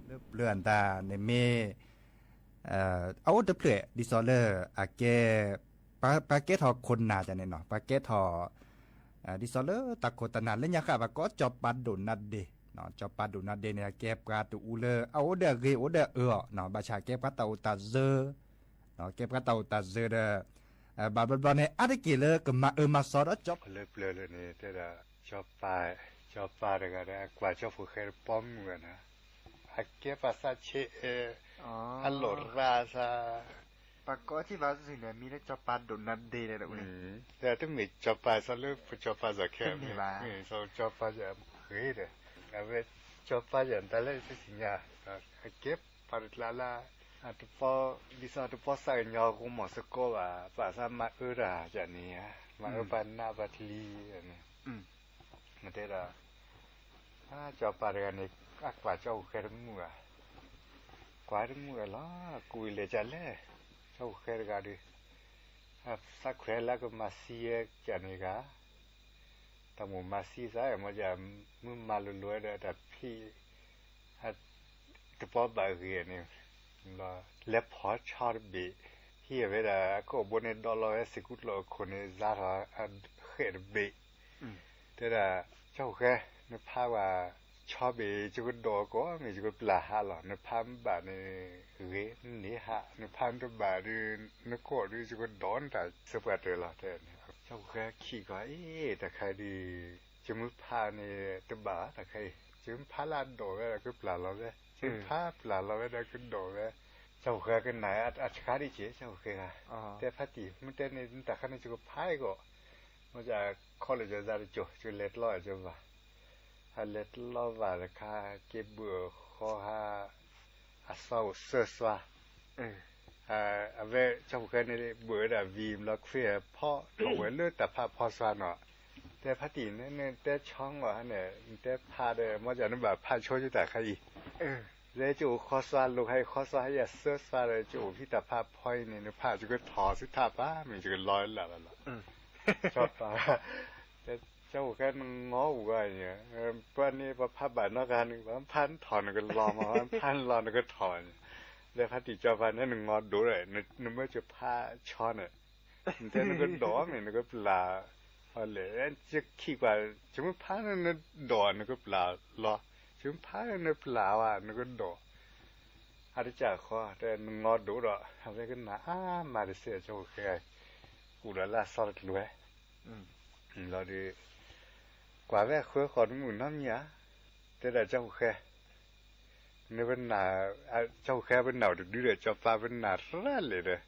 လၢပျၢၤအတၢ်န့ၣ်မ့ၢ် အအိၣ်တဖျၢၣ် ဒ်သိးလၢ အကဲ ပှၤကဲထီၣ်ခိၣ်နၢ်န့ၣ်နီၤ ပှၤကဲထီၣ် ဒ်သိးလၢတၢ်ခိၣ်တၢ်နၢ်လၢညါဃၣ် ပှၤကိးကၠီၤပၤဒိၣ်နါဒ့ ကၠီၤပၤဒိၣ်နါဒ့န့ၣ် အကဲပှၤတအူလၢ အအိၣ်ဒီးအဂ့ၤ အိၣ်ဒီးအၢအီၤ ဘၣ်ဆၣ်ကဲပှၤတၢ်အိၣ်တၢ်စၢ ကဲပှၤတၢ်အိၣ်တၢ်စၢဒီး ဘၣ်ဘျီဘျီန့ၣ် အါတက့ၢ်လၢကမၤအၢမၤစီဒီးကၠီၤ လၢပျၢၤလၢန့ၣ် တဲဒၣ် ကၠီၤပၤ ကၠီၤပၤတဂၤဒီး အကွၢ်ကၠီဖှိၣ်ဃဲတပီမုၢ်ဘၣ်နၤ အကဲပှၤသးဆံးအဲၣ် အလိာ်ရၣ်သး ပှၤကိးထံၣ်ဘၣ်စုန့ၣ် မံၤလၢကၠီၤပၤဒိၣ်နါဒ့န့ၣ်တအူန့ၣ် တမ့ၢ်ကၠီၤပၤ စီၤလၢပကၠီၤပၤစီၤခဲ မ့ၢ်စီၤကၠီၤပၤယၤဂ့ၤဒီး အဝဲကၠီၤပၤယၤတၢ်လၢစုဆံညါ အကဲပှၤတကျါလၢ အတပီ ဒ်သိးတပီသးကညီၤကမီၤသကိးဘၣ် ပာ်သးမၤအၢတၢ်ယၤန့ၣ်ဧါ မၤအၢပှၤနးပှၤတလံၤန့ၣ် တဲဒၣ် ကၠီၤပၤတဂၤန့ၣ် အကွၢ်ကၠီဖှိၣ်ဃဲတမုာ်ဘၣ် ကွၢ်တမုာ်ဘၣ်လီၤ ကူၣ်လဲၤကလဲၣ် ကၠီဖှိၣ်ဃဲတဂၤဒီး သးခွဲးလၢကမၤစံဝဲကန့ၣ်ဂၤ တၢ်မိၣ်မၤစံသး မ့ၢ်ယမုၢ်မၤလိၤလိၤဝဲဒီးတၢ်ဖံး တပီဘၣ်ဂ့ၤန့ၣ် လဲၤဖီၣ်ဆီတဘ့ၣ် ဟံးဝဲဒၣ်ကအိၣ်ဘိန့ၣ် ဒီးလီၤဝဲသ့ၣ်ကူၣ်ကျီၢ်အခိၣ်န့ၣ် စါထီၣ်ဃဲးတဘ့ၣ် တဲဒၣ် ကၠီဖှိၣ်ဃဲ နဖးဝဲ ဆီဘ့ၣ် ယကဒိးကိးမ့ၢ် ယကပျၢ်ဟးလီၤ နဖးမ့ၢ်ဘၣ်န့ၣ် ဂ့ၤ နန့ၢ်ဟး နဖးမ့ၢ်တဘၣ်ဒီး နကိးဒီး ယကဒိးနတၢ်စၢပှၤတၢၢ်လီၤ တဲန့ၣ် ကၠီဖှိၣ်ဃဲခံကွၢ် အ့ တၢ်ခါဒုး ယမုၢ်ဖးန့ၣ် တဘၣ်ဘၣ်တၢ်ခါအံၤ ယမုၢ်ဖးလၢအဒိးဝဲဒီးကပျၢ်လီၤဝဲ ယမုၢ်ဖးပျၢ်လီၤဝဲဒီးကဒိးဝဲ ကၠီဖှိၣ်ဃဲကနၣ်အဆှါဒ်က့ၤ ကၠီဖှိၣ်ဃဲဂၤ တဲဖးတံၢ် မ့ၢ်တဲန့ၣ် တၢ်ခါန့ၣ် ယကဖးအံၤကီး မ့ၢ်ယခီလၢယသးတကၠိၤ ယကလဲၤတလီၤယဘၣ် အလဲၤတလီၤဘၣ်တခါ က့ၤဘုၣ်ဃီဟး အစီအိၣ်စၢစွါ အဝဲကၠီဖှိၣ်ဃဲန့ၣ် ဘုၣ်ဝဲဒၣ်ဝံၤဘျီ ခွ့ဖီထီၣ်ဝဲလၢတၢ်ဖးဖီစွါနီၤ တဲဖးတံၢ်န့ၣ် နတဲဆီဂီၢ်န့ၣ် နတဲဖးဒီး မ့ၢ်ယနဘၣ်ဖးဆိယတၢ်ခါအံၤ လၢကအိၣ်ဃီစွါလိာ်ခါအံၤ ဃီစွါဟဲယစၢစွါဒီး ကအိၣ်ဖံတၢ်ဖးဖီအံၤန့ၣ် နဖးယကထီၣ်ဆူထးပၢ် မ့ၢ်ယကလီၤလၢ်လီၤလီၤ ကၠီဖှိၣ်ဃဲ တဲ ကၠီဖှိၣ်ဃဲနငီၢ်ဝဲ ပှၤန့ၣ် ပှၤဖးဘၣ်နီတဂၤန့ၣ် ပှၤဖးနထီၣ်နကလီၤမး ပှၤဖးနလီၤနကထီၣ်န့ၣ် ဒီးဖးတံၢ်ကၠီဖှိၣ်ဃဲန့ၣ် နငီၢ်ဒိၣ်ဒီး နမ့ၢ်ကဖးဆီန့ၣ် နတဲနကဒိးမ့ၢ်နကပျၢ် အလဲၣ် ယခံကွၢ် ယမ့ၢ်ဖးန့ၣ်နဒိးနကပျၢ်လီၤ ယမ့ၢ်ဖးန့ၣ်နပျၢ်ဝဲနကဒိး အတကးဃီ တဲနငီၢ်ဒိၣ်ဒီး အဝဲကနၣ်အါမးတစဲး ကၠီဖှိၣ်ဃဲ ကူၣ်ဒီးလၢအသီတကျိၤဝဲ, လီၤဒီး ကွၢ်ဝဲဃၢဃီတမုၣ်နီတမံၤဧါ, တဲဒၣ်ကၠီဖိဃဲ, န, ကၠီဖိဃဲပနၢ်အိၣ်တဒုဒီး ကၠီၤပၤပနၢ်ရၣ်လဲာ်ဒီး,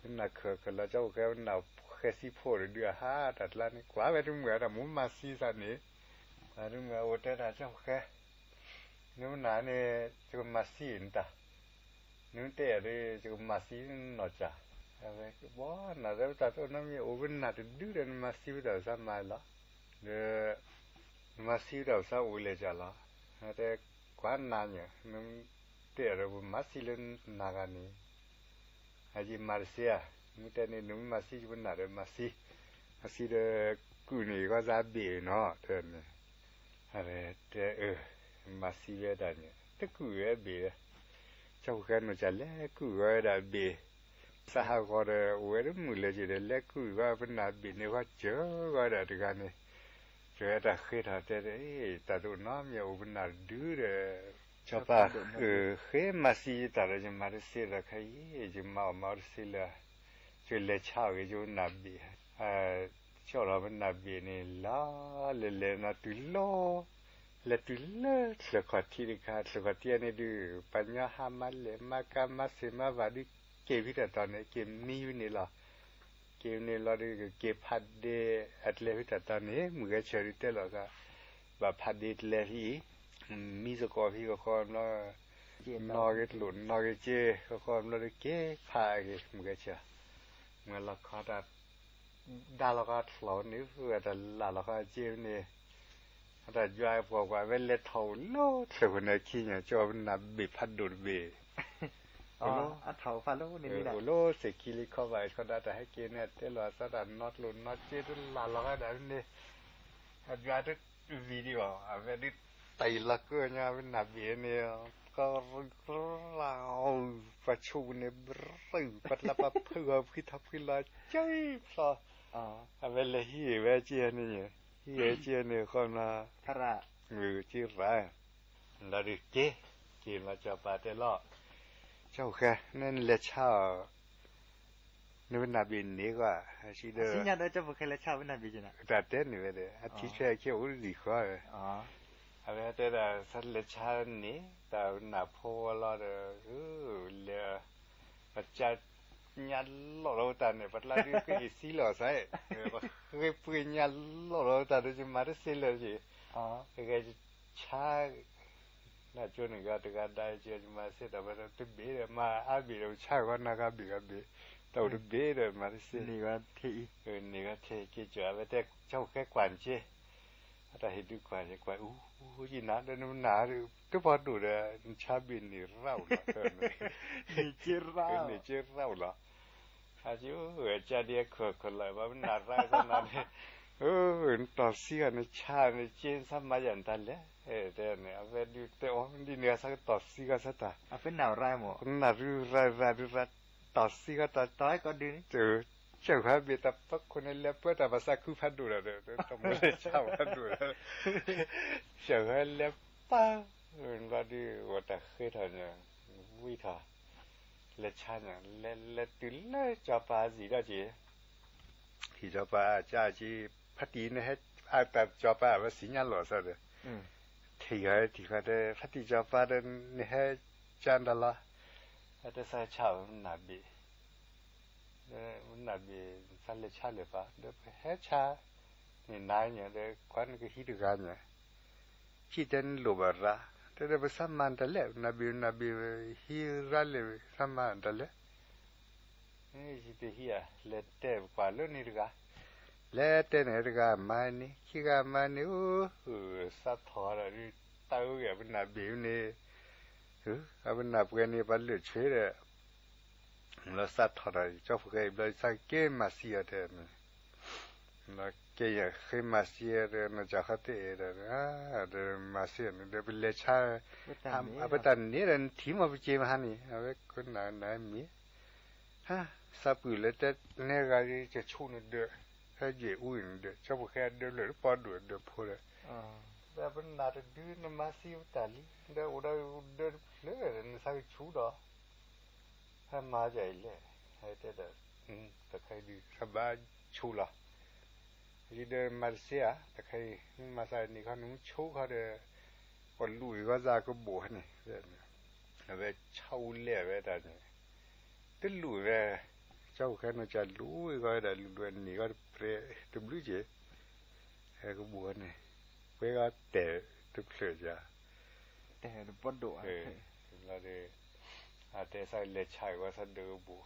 ပနၢ်ခၢၣ်ခၢၣ်လီၤ ကၠီဖိဃဲပနၢ်ဃဲၤသံဖိတဒု အဟါတၢ်ကျါန့ၣ် ကွၢ်ဝဲတမုၣ်ဧါ တၢ်မူမၤသံသးန့ၣ်, တမုၣ်ဧါ အိၣ်တဲတၢ်ကၠီဖိဃဲ နမနၤန့ၣ် ယကမၤသံနတၢ်, နတဲယၤဒီး ယကမၤသံနီၢ်ကၠၢ်, ဝဲဘီနၤဒီးပတၢ်တအိၣ်နီတမံၤ အိၣ်ပနၢ်တဒုဒီး နမၤသံပတၢ်ပသးမၤလီၤ, ဒီး နမၤသံပတၢ်ပသးအိၣ်လဲၤကၠၢ်လီၤ, တဲကွၢ်နၤညၣ် နတဲယၤဒီး ပမၤသံလၢနၤဂၤန့ၣ် အယံၤမၤတသ့ဧါ, မ့ၢ်တဲန့ၣ် နမ့ၢ်မၤသံယပနၢ်ဒီးမၤသံ, မၤသံဒီး ကုၢ်န့ၣ်ယဂီၢ်သးဘ့ၣ်နီၤ တဲန့ၣ်, တဲအၢ, မၤသံဝဲဒၣ်န့ၣ် တကုၢ်ဝဲဘ့ၣ်, ကၠီဖိဃဲနီၢ်ကၠၢ်လဲၤကုၢ်ဂီၤဝဲဒၣ်ဘ့ၣ်, သးဟးဂီၤဒီး အိၣ်ဝဲတမုၣ်လၢက့ၤဒီး လဲၤကုၢ်ဂီၤပနၢ်ဘ့ၣ်န့ၣ် ဂီၤစၢၤဂီၤဝဲဒၣ်တဂၤန့ၣ်, ကဲဝဲတၢ်ဃ့ထီၣ်တဲ, တၢ်တအိၣ်နီတမံၤအိၣ်ပနၢ်တဒုဒီး, ကၠီၤပၤ, ဃ့မၤသံယတၢ်ဒီး ယမၤတသ့ဒီးခဲအံၤ ယမၤအီၣ်မၤအီတသ့လၢၤ, ယလဲၤဆါအီၣ်ဂ့ၤ ယပနၢ်ဘ့ၣ်, ကၠီၣ်ထီၣ်ပနၢ်ဘ့ၣ်န့ၣ်လီၤ, လဲၤလဲၤနီၤတုၤလီၤ, လဲၤတုၤလၢချၢၣ်ခီၣ်ထံးတခါ, ချၢၣ်ခီၣ်ထံးန့ၣ်ဒုး ပှၤညီဟးမၤလဲၢ်မၤကၤမၤစ့ၢ်မၤဘၣ်ဒုး က့ၤဖဲတၢ်တီၤန့ၣ် က့ၤမံဝဲန့ၣ်လီၤ, က့ၤန့ၣ်လီၤဒီး ကက့ၤဖးဒ့အကျဲဖဲတၢ်တီၤန့ၣ် မုၢ်ဂဲၤဆၢၣ်ဒုးတဲလီၤသး, ဘၣ်ဖးဒ့ကျဲဖဲအံၤ, မံသကိးဖဲကခီဘျီ, နီၣ်ဂ့ၤတလိၣ်နီၣ်ဂ့ၤက့ၤ ကခီဘျီဒီးက့ၤဖးက့ၤ မုၢ်ဂဲၤဆၢၣ်, မ့ၢ်လီၤခီတၢ် ဒါလီၤဃာ်ချီၣ်န့ၣ် အတၢ်လၢ်လီၤဃာ်က့ၤန့ၣ်, အတၢ်ယွၤပှၤကွၢ်ဝဲလဲၤထီၣ်အိၣ်လၢချၢၣ်ခိၣ်န့ၣ်ခံညါ ကၠီပနၢ်ဘ့ၣ်ဖးဒိၣ်တဘ့ၣ်, အိၣ်လၢသ့ၣ်ခံလံခီဘၣ် ခီဒၣ်တၢ်ဟဲက့ၤန့ၣ် တဲလီၤအသးတၢ်နီတလိၣ်နီတက့တလၢ်လီၤဃာ်ဒၣ်န့ၣ်, အယွၤတဝံၤဒံးဘၣ် အဝဲဒုးတၢ်အံၤလီၤကၢညီ ပနၢ်ဘ့ၣ်န့ၣ်, ကရၢ, ပှၤဆိပူၤန့ၣ် ဘရၢၢ် ပှၤတလၢပှၤဖုဂီၤဖှံထီၣ်ဖှံလီၤကၢဖျီ, အဝဲလဲၤဟံးဂ့ၤဝဲက့ၤန့ၣ်, ဟံးဂ့ၤက့ၤန့ၣ် ဃီမး, က့ရၣ် လီၤဒုးက့ၤ, က့ၤမး ကၠီၤပၤတဲလီၤ, ကၠီဖိဃဲ နလဲၤဆါအီၤ, နပနၢ်ဘ့ၣ်န့ၢ်ကွၢ်, ဒီး တၢ်တဲန့ၣ်ဝဲဒီး အထံဆဲးအခံအိၣ်တဒံးဃီ, အဝဲတဲဒၣ် သးလဲၤဆါန့ၣ် တၢ်နၢ်ဖိဝဲလီၤဒီး, လဲၤ ပကၢညါလီၢ်လီၤဝဲတၢ်န့ၣ် ပှၤတလါဒုးကအ့ၣ်သံလီၤသး, ပဃ့ပှ့ၤညါလီၢ်လီၤဝဲတၢ်ဒီး ယမၤတသ့လၢၤက့ၤ, ကဂဲၤဆါ နကၠိန့ၣ်ဂၤတဂၤဒါက့ၤ ယမၤတသ့ဒီး ပတဘ့ၣ်ဒီး မၤအါဘ့ၣ်ဒီး ပဆါဂီၤနၤဂၤဘ့ၣ်ဂၤဘ့ၣ်, တၢ်အိၣ်တဘ့ၣ်ဒီး မၤတသ့, န့ၢ်ဂၤထဲက့ၤကၠီၤ အဝဲတဲ ကၠီဖိဃဲကွၢ်က့ၤ, အတၢ်ဟ့ၣ်ဒုးကွၢ် ယကွၢ်အူ ယနၤဒီး နမနၤ တပီဒိၣ်ဒီး နဆါဘ့ၣ်န့ၢ်ရၣ်အိၣ်လီၤ, န့ၢ်က့ရၣ်အိၣ်လီၤ, အကၠီဒ်အခိၣ်ခိၣ်လီၤ ပှၤမနၤရၣ်သနာ်န့ၣ်, နတီၢ်သံဂၤ နဆါနက့ နသးမၤယၤနတၢ်လဲၣ်, တဲန့ၣ် အဝဲဒုးတဲအီၤ ဒ်န့ၣ် အသးကတီၢ်သံဂၤသတး, ပနၢ်ရၣ်မး ပနၢ်ရၣ်ရၣ်ရၣ်ဒုးရၣ် တီၢ်သံဂၤတၢ်တီၢ်ကီဒုးန့ၣ် ကၠီဖိဃဲဘ့ၣ်တၢ်ပၢခိၣ်န့ၣ် လဲၤပၢတၢ်ပသးခုဖးဒိၣ်ဒီး တၢ်မိၣ်လဲၤဆါဖးဒိၣ်ဒီး, ကၠီဖိဃဲလဲၤပၢ, ဘျီဒုး အိၣ်တၢ်ဃ့ထီၣ်န့ၣ်, ဝံထီၣ်, လဲၤဆါန့ၣ် လဲၤလဲၤတုၤလၢကၠီၤပၤစံးဒၣ်က့ၤ, ဟံၣ်ကၠီၤပၤကၢ်က့ၤ, ဖါတံၢ်န့ၣ်ဟဲ, အတၢ်ကၠီၤပၤအဝဲစံးညါလိာ်သးဒီး, ထံၣ်ဃီထံၣ်ဃီတဲ ဖါတံၢ်ကၠီၤပၤဒီး နဟဲကၢ်တၢ်လီၤ, အတဲသးဆါမနၢ်ဘ့ၣ် မနၢ်ဘ့ၣ် သးလဲၤဆါလၢၤဘၣ် ဒီးပဟဲဆါ, န့ၣ်နၤညါဒီး ကွၢ်နကဟံးတဂၤညါ, ဟံၣ်တဲနလိၣ်ဘၣ်ရၣ်, တဲဒီးပသးမၤနတၢ်လဲၣ် နၢ်ဘ့ၣ်နၢ်ဘ့ၣ် ဟံးရၣ်လဲၣ် သးမၤနတၢ်လဲၣ်, ယတဟံးဧါ လဲၤတဲပကွၢ်လၢန့ၣ်တဂၤ, လဲၤတဲန့ၣ်တဂၤမၤန့ၣ် ခံဂၤမၤန့ၣ် အိၣ်, သးထီၣ်ဒီး တၢ်အုဂ့ၢ်အပနၢ်ဘ့ၣ်န့ၣ်, အပနၢ်ပှဲၤန့ၣ် ပှၤလၢာ်ဆွဲဒီး လီၤသးထီၣ်ဒီး ကၠီဖိဃဲအံၤဘျီ သးက့ၤမၤသံအီၤတဲန့ၣ်, က့ၤယဃ့မၤသံအီၤဒီး နစၢ်ဃီတအဲၣ်ဒီး, ဒီးမၤသံအီၤန့ၣ်ဒီး ပလဲၤဆါ, အပတၢ်န့ၣ်ဒီး နထံၣ်မ့ၢ်ပက့ၤမဟါန့ၣ် အဝဲကနၣ်နၤမ့ၢ်, သးပှၢ်လၢတဲနဲဂၤကဆူၣ်န့ၣ်ဒီး, ဟဲယဲၢ်အူန့ၣ်ဒီး ကၠီဖိဃဲအဒၢလၢာ်တပီဒိၣ်အဒၢဖိဒီး, ဒီးပနၢ်တဒုနမၤသံပတၢ်လံ ဒီးအိၣ်ဒီးဒၢတဖျၢၣ်ဒီး နသးကဆူၣ်ဒီး ဟဲမၤယၤအံၤလဲၣ်, တဲဒီး တခါအံၤဒုး သးဘၣ်ဆိလီၤ, ယဒၢမၤတစ့ဧါ, တခါအံၤ မၤသးန့ၣ်ခီ နမ့ၢ်ဆိခီဒီး ပှၤလူၤအံၤဂီၢ်သးကဘိးဟဲန့ၣ်, အဝဲဆၣ်အူလဲၣ်ဝဲတၢ်န့ၣ်, တလူၤဝဲ, ကၠီၣ်ဖိဃဲနီၤ ကလူၤဝဲဂီၢ်ဝဲဒၣ် လူၤဒိးန့ၢ်ဂီၢ်တပြဲးတဘျုးက့ၤ, ဟဲကဘိးန့ၣ်, ပှဲၤဂီၢ်တဲာ်တဖျၢၣ်ယၤ, တဲာ်တပီၢ်ဒိၣ်, လီၤဒီး အတဲသးလဲၤဆါအံၤဝဲသးဒၢကဘိး,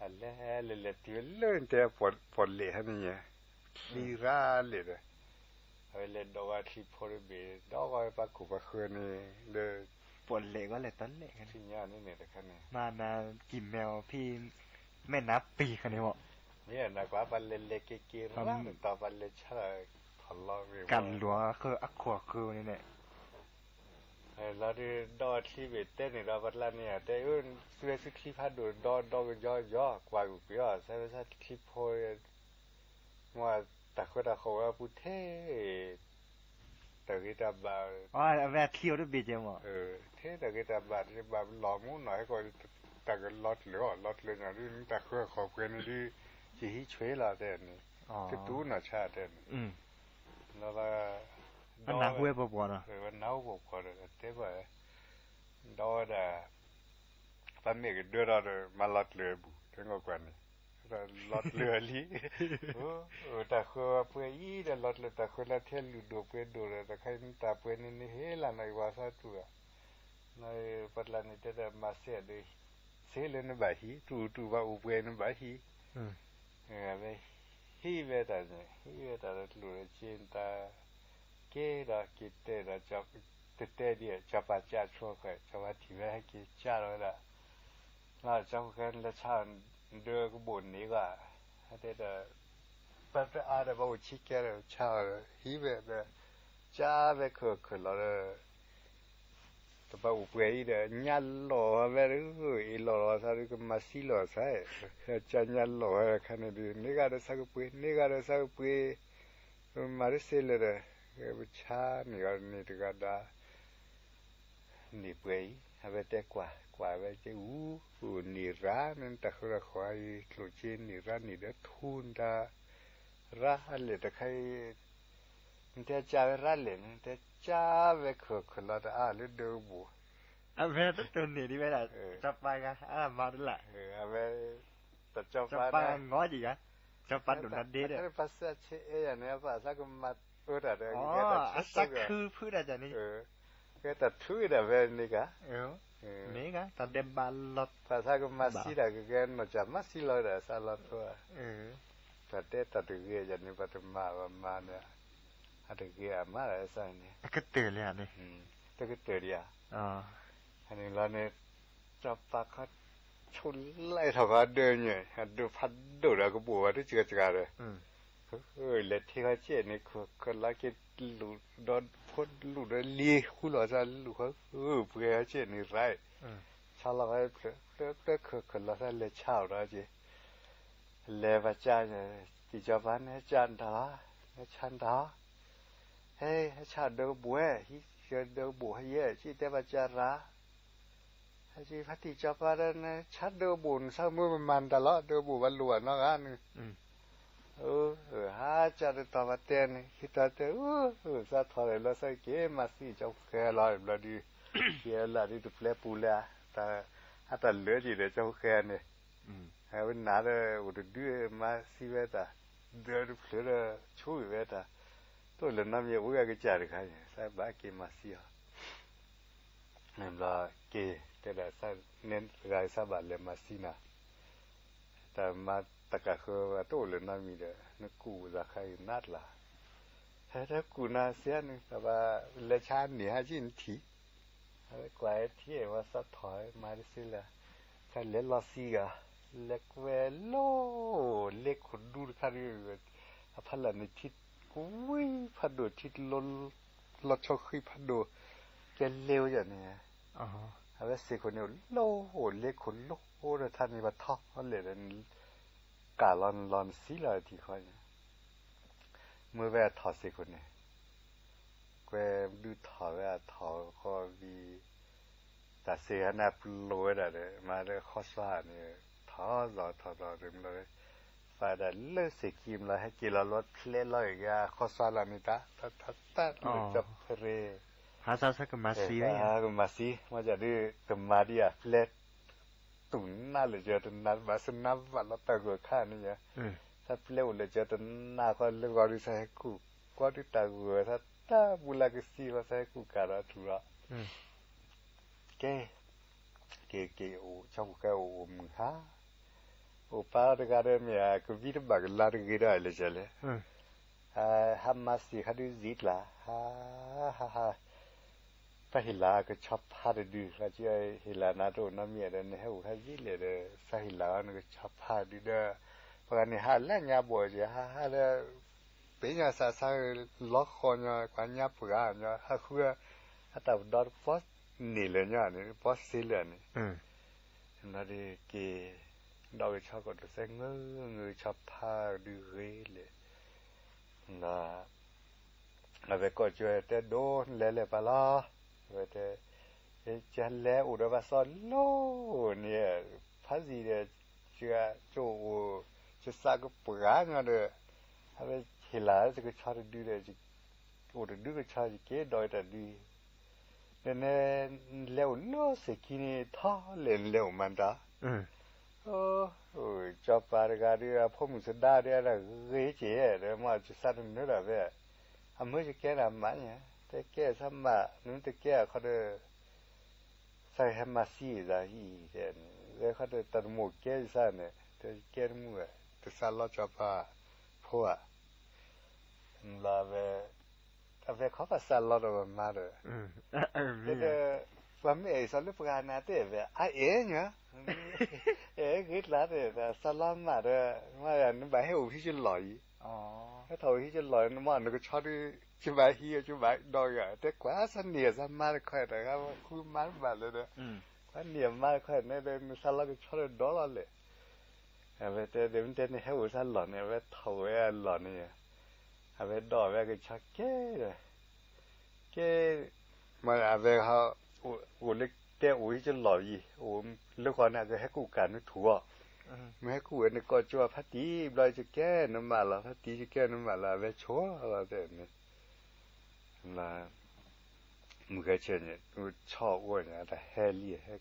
အလဲၤလဲၤလဲၤတုၤလၢနတဲပီၣ်လဲၣ်ဟဲန့ၣ်ညါ, ချံရၤလဲၣ်ဒီး, အဝဲလဲၤဒီးဝဲချံဖိတဘ့ၣ် ဒီးဝဲပှၤကိၢ်ပှၤဃၢၤန့ၣ် လၢ ပီၣ်လဲၣ်ဂီၢ်လဲၤတၢ်လဲၣ်, ဆူညါန့ၣ်န့ၣ်တခါန့ၣ် မၤနၤကံၤမဲအီၤဖဲ မဲၢ်နါပံၤခါန့ၣ်မး, မ့ၢ်နကွၢ်ပှၤလဲၤလဲၤက့ၤက့ၤရၤန့ၣ် တီၤပှၤလဲၤဆါထီၣ်လီၤ ကလူၤအခိၣ်အဃၢၤန့ၣ်န့ၣ် လီၤဒုး ဒီးချံဘ့ၣ်တဲန့ၣ်ဒီး ပှၤကျါန့ၣ်ဧါ တဲအၢ သုဝဲသုချံဖးဒိၣ် ဒီဒီကယီကယီ ကွၢ်ကွံာ်အီၤ သးဝဲသးချံဖိ မ့ၢ်တၢ်ဃၢတၢ်ဃီၤဝဲအပူၤထဲ တၢ်ဂ့ၤတၢ်ဘၣ် အဝဲချံအီၤတဘ့ၣ်ကဲမး ထဲတၢ်ဂ့ၤတၢ်ဘၣ် တဘၣ်လီၤမူနီၤ ဟဲကီး တၢ်ကလီၤကျၢၤအီၤ လီၤကျၢၤညီဒုး တၢ်ဃၢဃီၤပှဲၤန့ၣ်ဒုး ယဟံးဆွဲလီၤတဲန့ၣ် တတူၢ်နီၢ်ဆါတဲန့ၣ် လီၤလီၤ နၢ်ဟူဝဲပှၤပှၤဒီး နၢ်ဟူပှၤပှၤဒီး တဲဘၣ် ဒီးဝဲဒၣ် ပှၤမ့ၢ်ကဒၢထီၣ်ဒီး မၤလီၤကျၢၤအပူၤ တဲငီၢ်ကွၢ်န့ၣ် လီၤကျၢၤလံ တၢ်ဃၢပှဲၤအံၤဒီး လီၤကျၢၤတၢ်ဃၢလၢထဲလူၢ်ဒိၣ်ပှဲၤဒိၣ်ဒီး တခါအံၤတၢ်ပှဲၤန့ၣ်န့ၣ် ဟ့ၣ်လီၤနီၤ ယဝၤသးတူၢ် ပှၤကျါန့ၣ်တဲဒီး မၤစဲဒီး စ့လၢနဘၣ်ဟံး တူၢ်တူၢ်ဘၣ်အိၣ်ပှဲၤနဘၣ်ဟံး ဝဲ ဟံးဝဲတၢ်န့ၣ် ဟံးဝဲတၢ်ဒီးကျိၣ်ဒီးစ့တၢ် က့ၤဒီးက့ၤတဲဒီး တတဲဒ် စီၤပၤကၢ်ဆိဃဲ စီၤပၤထံၣ်ဝဲဟဲက့ၤကၢ်လီၤဝဲဒၣ် လီၤကၠီဃဲလဲၤဆါ ဒၢကဘိၣ်န့ၢ်ဘၣ် ဟဲတဲဒီး ပတအါဒီး ပအိၣ်ဆံကဲဒီး ဆါအီၤဒီး ဟံးဝဲဒီး ကၢ်ဝဲခုၣ်ခုၣ်လီၤဒီး တဘၣ်အိၣ်ပှဲၤအံၤဒီး ညၣ်လီၤဝဲဒီး အ့ၣ်လီၤလီၤသးဒီး ကမၤသံလီၤသး ကၢ်ညၣ်လီၤဝဲခါန့ၣ်ဒီး န့ၢ်ဂၤဒီးသးကပှ့ၤ န့ၢ်ဂၤဒီးသးကပှ့ၤ မၤတစ့လၢၤဒီး ပဆါန့ၢ်ဂၤန့ၢ်တဂၤဒီး န့ၢ်ပှဲၤအံၤ အဝဲတဲကွၢ် ကွၢ်ဝဲက့ၤအူ အိၣ်န့ၢ်ရၤန့ၣ်တၢ်ဃၢတၢ်ဃီအံၤ ကျိၣ်စ့န့ၢ်ရၤန့ၢ်ဒီးထူနတၢ် ရၤလဲၣ်တခါအံၤ နတဲကၢ်ဝဲရၤလဲၣ်န့ၣ် တဲကၢ်ဝဲခုၣ်ခုၣ်လီၤတအါလၢဒၢကဘိၣ် အဝဲတတိၢ်န့ၢ်ဒံးဝဲဒၣ် စီၤပၤဂၤ အမၤတလၢ အဝဲ တၢ်စီၤပၤ စီၤပၤဂၤငီကံၤဂၤ စီၤပၤဒိၣ်နၤဒ့ဒီး ပှၤသးကမၤအၢတၢ်ဒီး အသးခုဖုတၢ်န့ၣ် ကဲတၢ်ထုးဒၣ်ဝဲန့ၣ်က မ့ၢ်ဂၤ တၢ်ဒဲးဘးလီၤ ပှၤသးကမၤသံတၢ် ကကဲနီၢ်ကၢ်မၤသံလီၤဝဲဒၣ်သးလီၤထိဧါ ပှၤတဲတၢ်တဂ့ၤယၤန့ၣ် ပှၤတမၤဘၣ်မၤန့ၣ် အတဂ့ၤအမၤဒၣ်သးန့ၣ် တကတၢၢ်လံဧါန့ၣ် တကတၢၢ်ဒံးဧါ အန့ၣ်လီၤန့ၣ် စီၤပၤခီ ဆိၣ်လၢထီၣ်ခီဒၢညါ အဒိဖးဒိၣ်ဒီးကဘိၣ်ဝဲတစှၤစှၤဒီး လဲၤထံခီကဲန့ၣ် ခုၣ်ခုၣ်လီၤက့ၤလူၤဒီးဖိလူၤဒီးလံၤဃူလီၤသးလူၤဃီ ပှဲၤဟီကဲန့ၣ်ရၢ် ဆါလီၤဝဲဖျၢၣ်ဖျၢၣ်ဖျၢၣ်ခုၣ်ခုၣ်လီၤသး လဲၤဆါအီၤဒီးက့ၤ လဲၤဘၣ်ကၢ် တံၢ်စီၤပၤန့ၣ် ဟဲကၢ်နတၢ်လီၤ ဟဲဆါနတၢ်လီၤ ဟဲ ဟဲဆါဒၢကဘိၣ်ဝဲ ဟံးဒၢကဘိၣ်ဟဲယဲၢ် က့ၤတဲဘၣ်ကၢ်ရၢ် ဟဲက့ၤဖါတံၢ်စီၤပၤဒီး နဆါဒၢကဘိၣ် နဆါမုၢ်မမၤနတၢ်လီၤ ဒၢကဘိၣ်ဘၣ်လိၣ်ဘၣ်နီတဂၤန့ၣ် ဟဲကၢ်တတီၤပတဲန့ၣ် ဟံးတီၤတဲ သးထီၣ်လၢသးက့ၤမၤသံကၠီဖိဃဲလီၤ ဘျီဒုး က့ၤလၢဒုးတပျဲပူၤလၢ အတၢ်လၢက့ၤဒီးကၠီဖိဃဲန့ၣ် အဝဲနၤဒီးအိၣ်တဒုမၤသံဝဲတၢ် ဒၢတဖျၢၣ်ဒီးဆိၣ်ဂ့ၤဝဲတၢ် တအိၣ်လၢၤနီတမံၤ အိၣ်ဂၤကစၢ်တခါန့ၣ် သးဘၣ်က့ၤမၤသံအီၤ ဘျီက့ၤ တဲဒၣ်သးန့ၣ်တဂၤသးဘၣ်လဲၤမၤသံနၤ တၢ်မၤတၢ်ကၢ်ဃၢဘၣ်တအိၣ်လၢၤနီတမံၤဒီး နကူၣ်သးခါအံၤနးတလၢ် ဟဲတကူၣ်နၤစ့ၢ်န့ၣ် တၢ်ဘၣ်လဲၤဆါန့ၢ်ဟးက့ၤနထံၣ် အဝဲကွၢ်ထံၣ်ဝဲသးထီၣ်မၤတစ့လၢ တၢ်လဲၤလီၤသံဂၤ လဲၤကွဲလီၤ လ့ခိၣ်ဒူတခါဒီး အဖီလာ်န့ၣ်ထံကဝံၤဖးဒိၣ် ထံတလိ လီၤဆီဃံဖးဒိၣ် ကဲလ့ဝဲယၤန့ၣ် အဝဲစ့ၢ်ခိၣ်န့ၣ် လီၤလ့ခိၣ်လီၤဒီးထါန့ၣ် ပှၤထီၣ်လဲၣ်ဒီး ကၢ်လီၤနလီၤနစံလီၤထံၣ်ခီန့ၣ် မ့ၢ်ဝဲအထီၣ်စ့ၢ်ခိၣ်န့ၣ် ကွဲဒုးထီၣ်ဝဲအထီၣ်ဃီဘံ တၢ်စ့ၢ်ကီးန့ၣ်ပလိာ်ဝဲဒၣ်ဒီး မၤဒီးဃီသွါန့ၣ် ထီၣ်လီၤထီၣ်လီၤ မ့ၢ်လီၤ သးဒၣ်လၢစ့ၢ်ကံမ့ၢ်လီၤ ဟဲက့ၤလီၤလီၤဖျဲလီၤဂ့ၤဂ့ၤ ဃီသွါလီၤန့ၣ်တၢ် တၢ်တၢ်တၢ်လၢကၠီဖရဲ ဟါဆါဆါကမၤသံဝဲ ကမၤသံ မ့ၢ်ဒ် တမၤဒ်အဖျဲ တူၢ်နၢ်လၢာ်ကၢတနၢ်ဘၣ် စနၢ်ဘၣ်လီၤတၢ်ဂီၤခါန့ၣ်ယါ တၢ်ပျဲအိၣ်လၢာ်ကၢတနၢ်ဃီလၢဂီၤဒုး သးဟဲကူၣ်ကွီၢ်ဒုးတၢ်ဂီၤ သးတၢ်ဘူလၢကသံလီၤ သးဟဲကူၣ်ကၤဒီးထူလီၤ ကဲ က့ၤက့ၤအိၣ် ဆီၣ်ခိၣ်ဃဲအိၣ်အိၣ်မုာ်ဟါ အိၣ်ပၢ်တဂၤဒီးမ့ၢ် ကဝံတဘၣ်ကလါတဂ့ၤဒီးလဲၣ်လဲၣ် ဟါမၤစံးခါဒုးစံးကျါ ဟါ ဟါ ဟါ တၢ်ဟ့ၣ်လၤကဆီဖါတဒု လၢဟ့ၣ်လၤနၤတအိၣ်နီတမံၤဒီး နဟဲအိၣ်ခါယံာ်လဲၣ်ဒီး သးဟ့ၣ်လၤအီၤနကဆီဖါဒုဒီး ပှၤဂၤန့ၣ်ဟါလၢညါဘိးက့ၤ ဟါဟါဒီး ပ့ၤညီသးဆါ လီၤဃီညီ ပှၤညါပှၤညီ ဟးဃု အတၢ်ပဒီတပီန့ၣ်လၢာ်ညီန့ၣ် ပီစ့လၢာ်န့ၣ် ဒီးက့ၤ ဒီးကဆီကီးတသဲ ငၢငၢကဆီဖါဒုဂ့ၤလဲၣ် ဒီး အဝဲကိးကၠိတဲဒိ နလဲၤလဲၤပှၤလီၤ အဝဲတဲ ကလဲၤအိၣ်ဒီးဘၣ်စီၤလိန့ၣ် ဖးစံးဒီး ကၠိအိၣ် ကသးကပှၤညီဒီး အဝဲဟ့ၣ်လၤကဆီတဒုဒီး အိၣ်တဒုကဆီ ယက့ၤဒီးတၢ်ဒု ဒီးနလဲၤအိၣ်လၢစ့ၢ်ကံန့ၣ် ထီလဲၣ်နလဲၤအိၣ်မၤတၢ် ကၠီပၤတဂၤဒီး အဖိမုၣ်သဒါဒီး အတၢ်ဂ့ၤက့ၤဒီး မ့ၢ်ကသးတနၢၤဒၣ်ဝဲ အမၢယကဲဒၣ်မးညါ တကဲသးမး နတကဲအခီဒီး သးဟဲမၤသံသးအံၤ တဲန့ၣ် ဝဲခီဒီးတၢ်တမိၣ်ကဲယသးန့ၣ် တကဲတမုၢ်ဝဲ တသးလီၤကၠီပၤဖိဧါ လီၤဝဲ အဝဲခီပၤသးလီၤဒီးဝဲမါဒီး တဲဒီး ပှၤမ့ၢ်အဲၣ်စီၤလၢပှၤနၤတဲဝဲ အအဲၣ်ညါ အဲၣ်ဂ့ၤကျါတဲ သးလီၤမးဒီး မ့ၢ်နဘၣ်ဟဲအိၣ်ဟံၣ်ကလီၢ်အံၤ ဟဲထီၣ်အိၣ်ဟံၣ်ကလီၢ် နမ့ၢ်နကဆီဒု ကဘၣ်ဟံၣ်ကဘၣ်ဒီးဂၤ တဲကွၢ်သးန့ၢ်သးမါတခီ တၢ်ဃါဃုမါတဘၣ်လၢဒီး ကွၢ်န့ၢ်အမါတခီန့ၣ်ဒီး နသးလီၤကဆီဒီးဒီလီၤလဲၣ် အဝဲတဲ မ့ၢ်တဲနဟဲအိၣ်သးလီၢ်န့ၣ် အဝဲထီၣ်ဝဲအလီၢ်န့ၣ် အဝဲဒီးဝဲကဆီကဲဒီး ကဲ မ့ၢ်အဝဲ အိၣ်လၢတဲအိၣ်ဟံၣ်ကလီၢ်အံၤ အိၣ်လၢဃီန့ၣ် အကဟဲကူၣ်ကၤနထူၣ်အီၤ မ့ၢ်ဟဲကူၣ်ဝဲန့ၣ် ကိးကၠိဖါတံၢ်ဘျီ ယကဲနမးလီၤ ဖါတံၢ်ယကဲနမးလီၤ အဝဲဆိလီၤတဲန့ၣ် မုၢ်ဂဲၤဆၢန့ၣ် ဆီအိၣ်န့ၣ် အတၢ်ဟဲလံ ဟဲ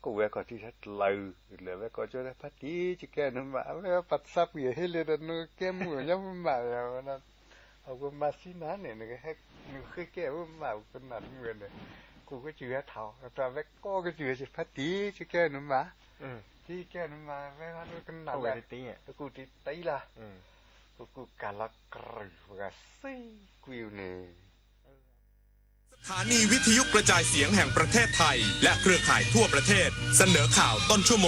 ကိးဝဲခီၣ်ထံးဟဲတလးအုး လၢအဝဲကိးကၠိဖါတံၢ် ယကဲနမး အဝဲပှၤသးပှံၢ်ဟ့လၢဒီး နကဲမုၢ်ညါမးယၤဝဲဒၣ် အဝဲမၤသံနၤန့ၣ် နကဟဲ နဃ့ကဲဝဲမး ကနၣ်တမုာ်န့ၣ် ကိးကစၢ်ဟဲထီၣ် အဝဲကိးကစၢ်ဖါတံၢ် ယကဲနမး တံၢ်ယကဲနမး ဝဲကနၣ်ဝဲ တကူၣ်တံၢ်တံၢ်လၢ ကကူၣ်ကၢ်လီၤကရူၢ်ပှၤစံကွံာ်န့ၣ် สถานีวิทยุกระจายเสียงแห่งประเทศไทย และเครือข่ายทั่วประเทศ เสนอข่าวต้นชั่วโมง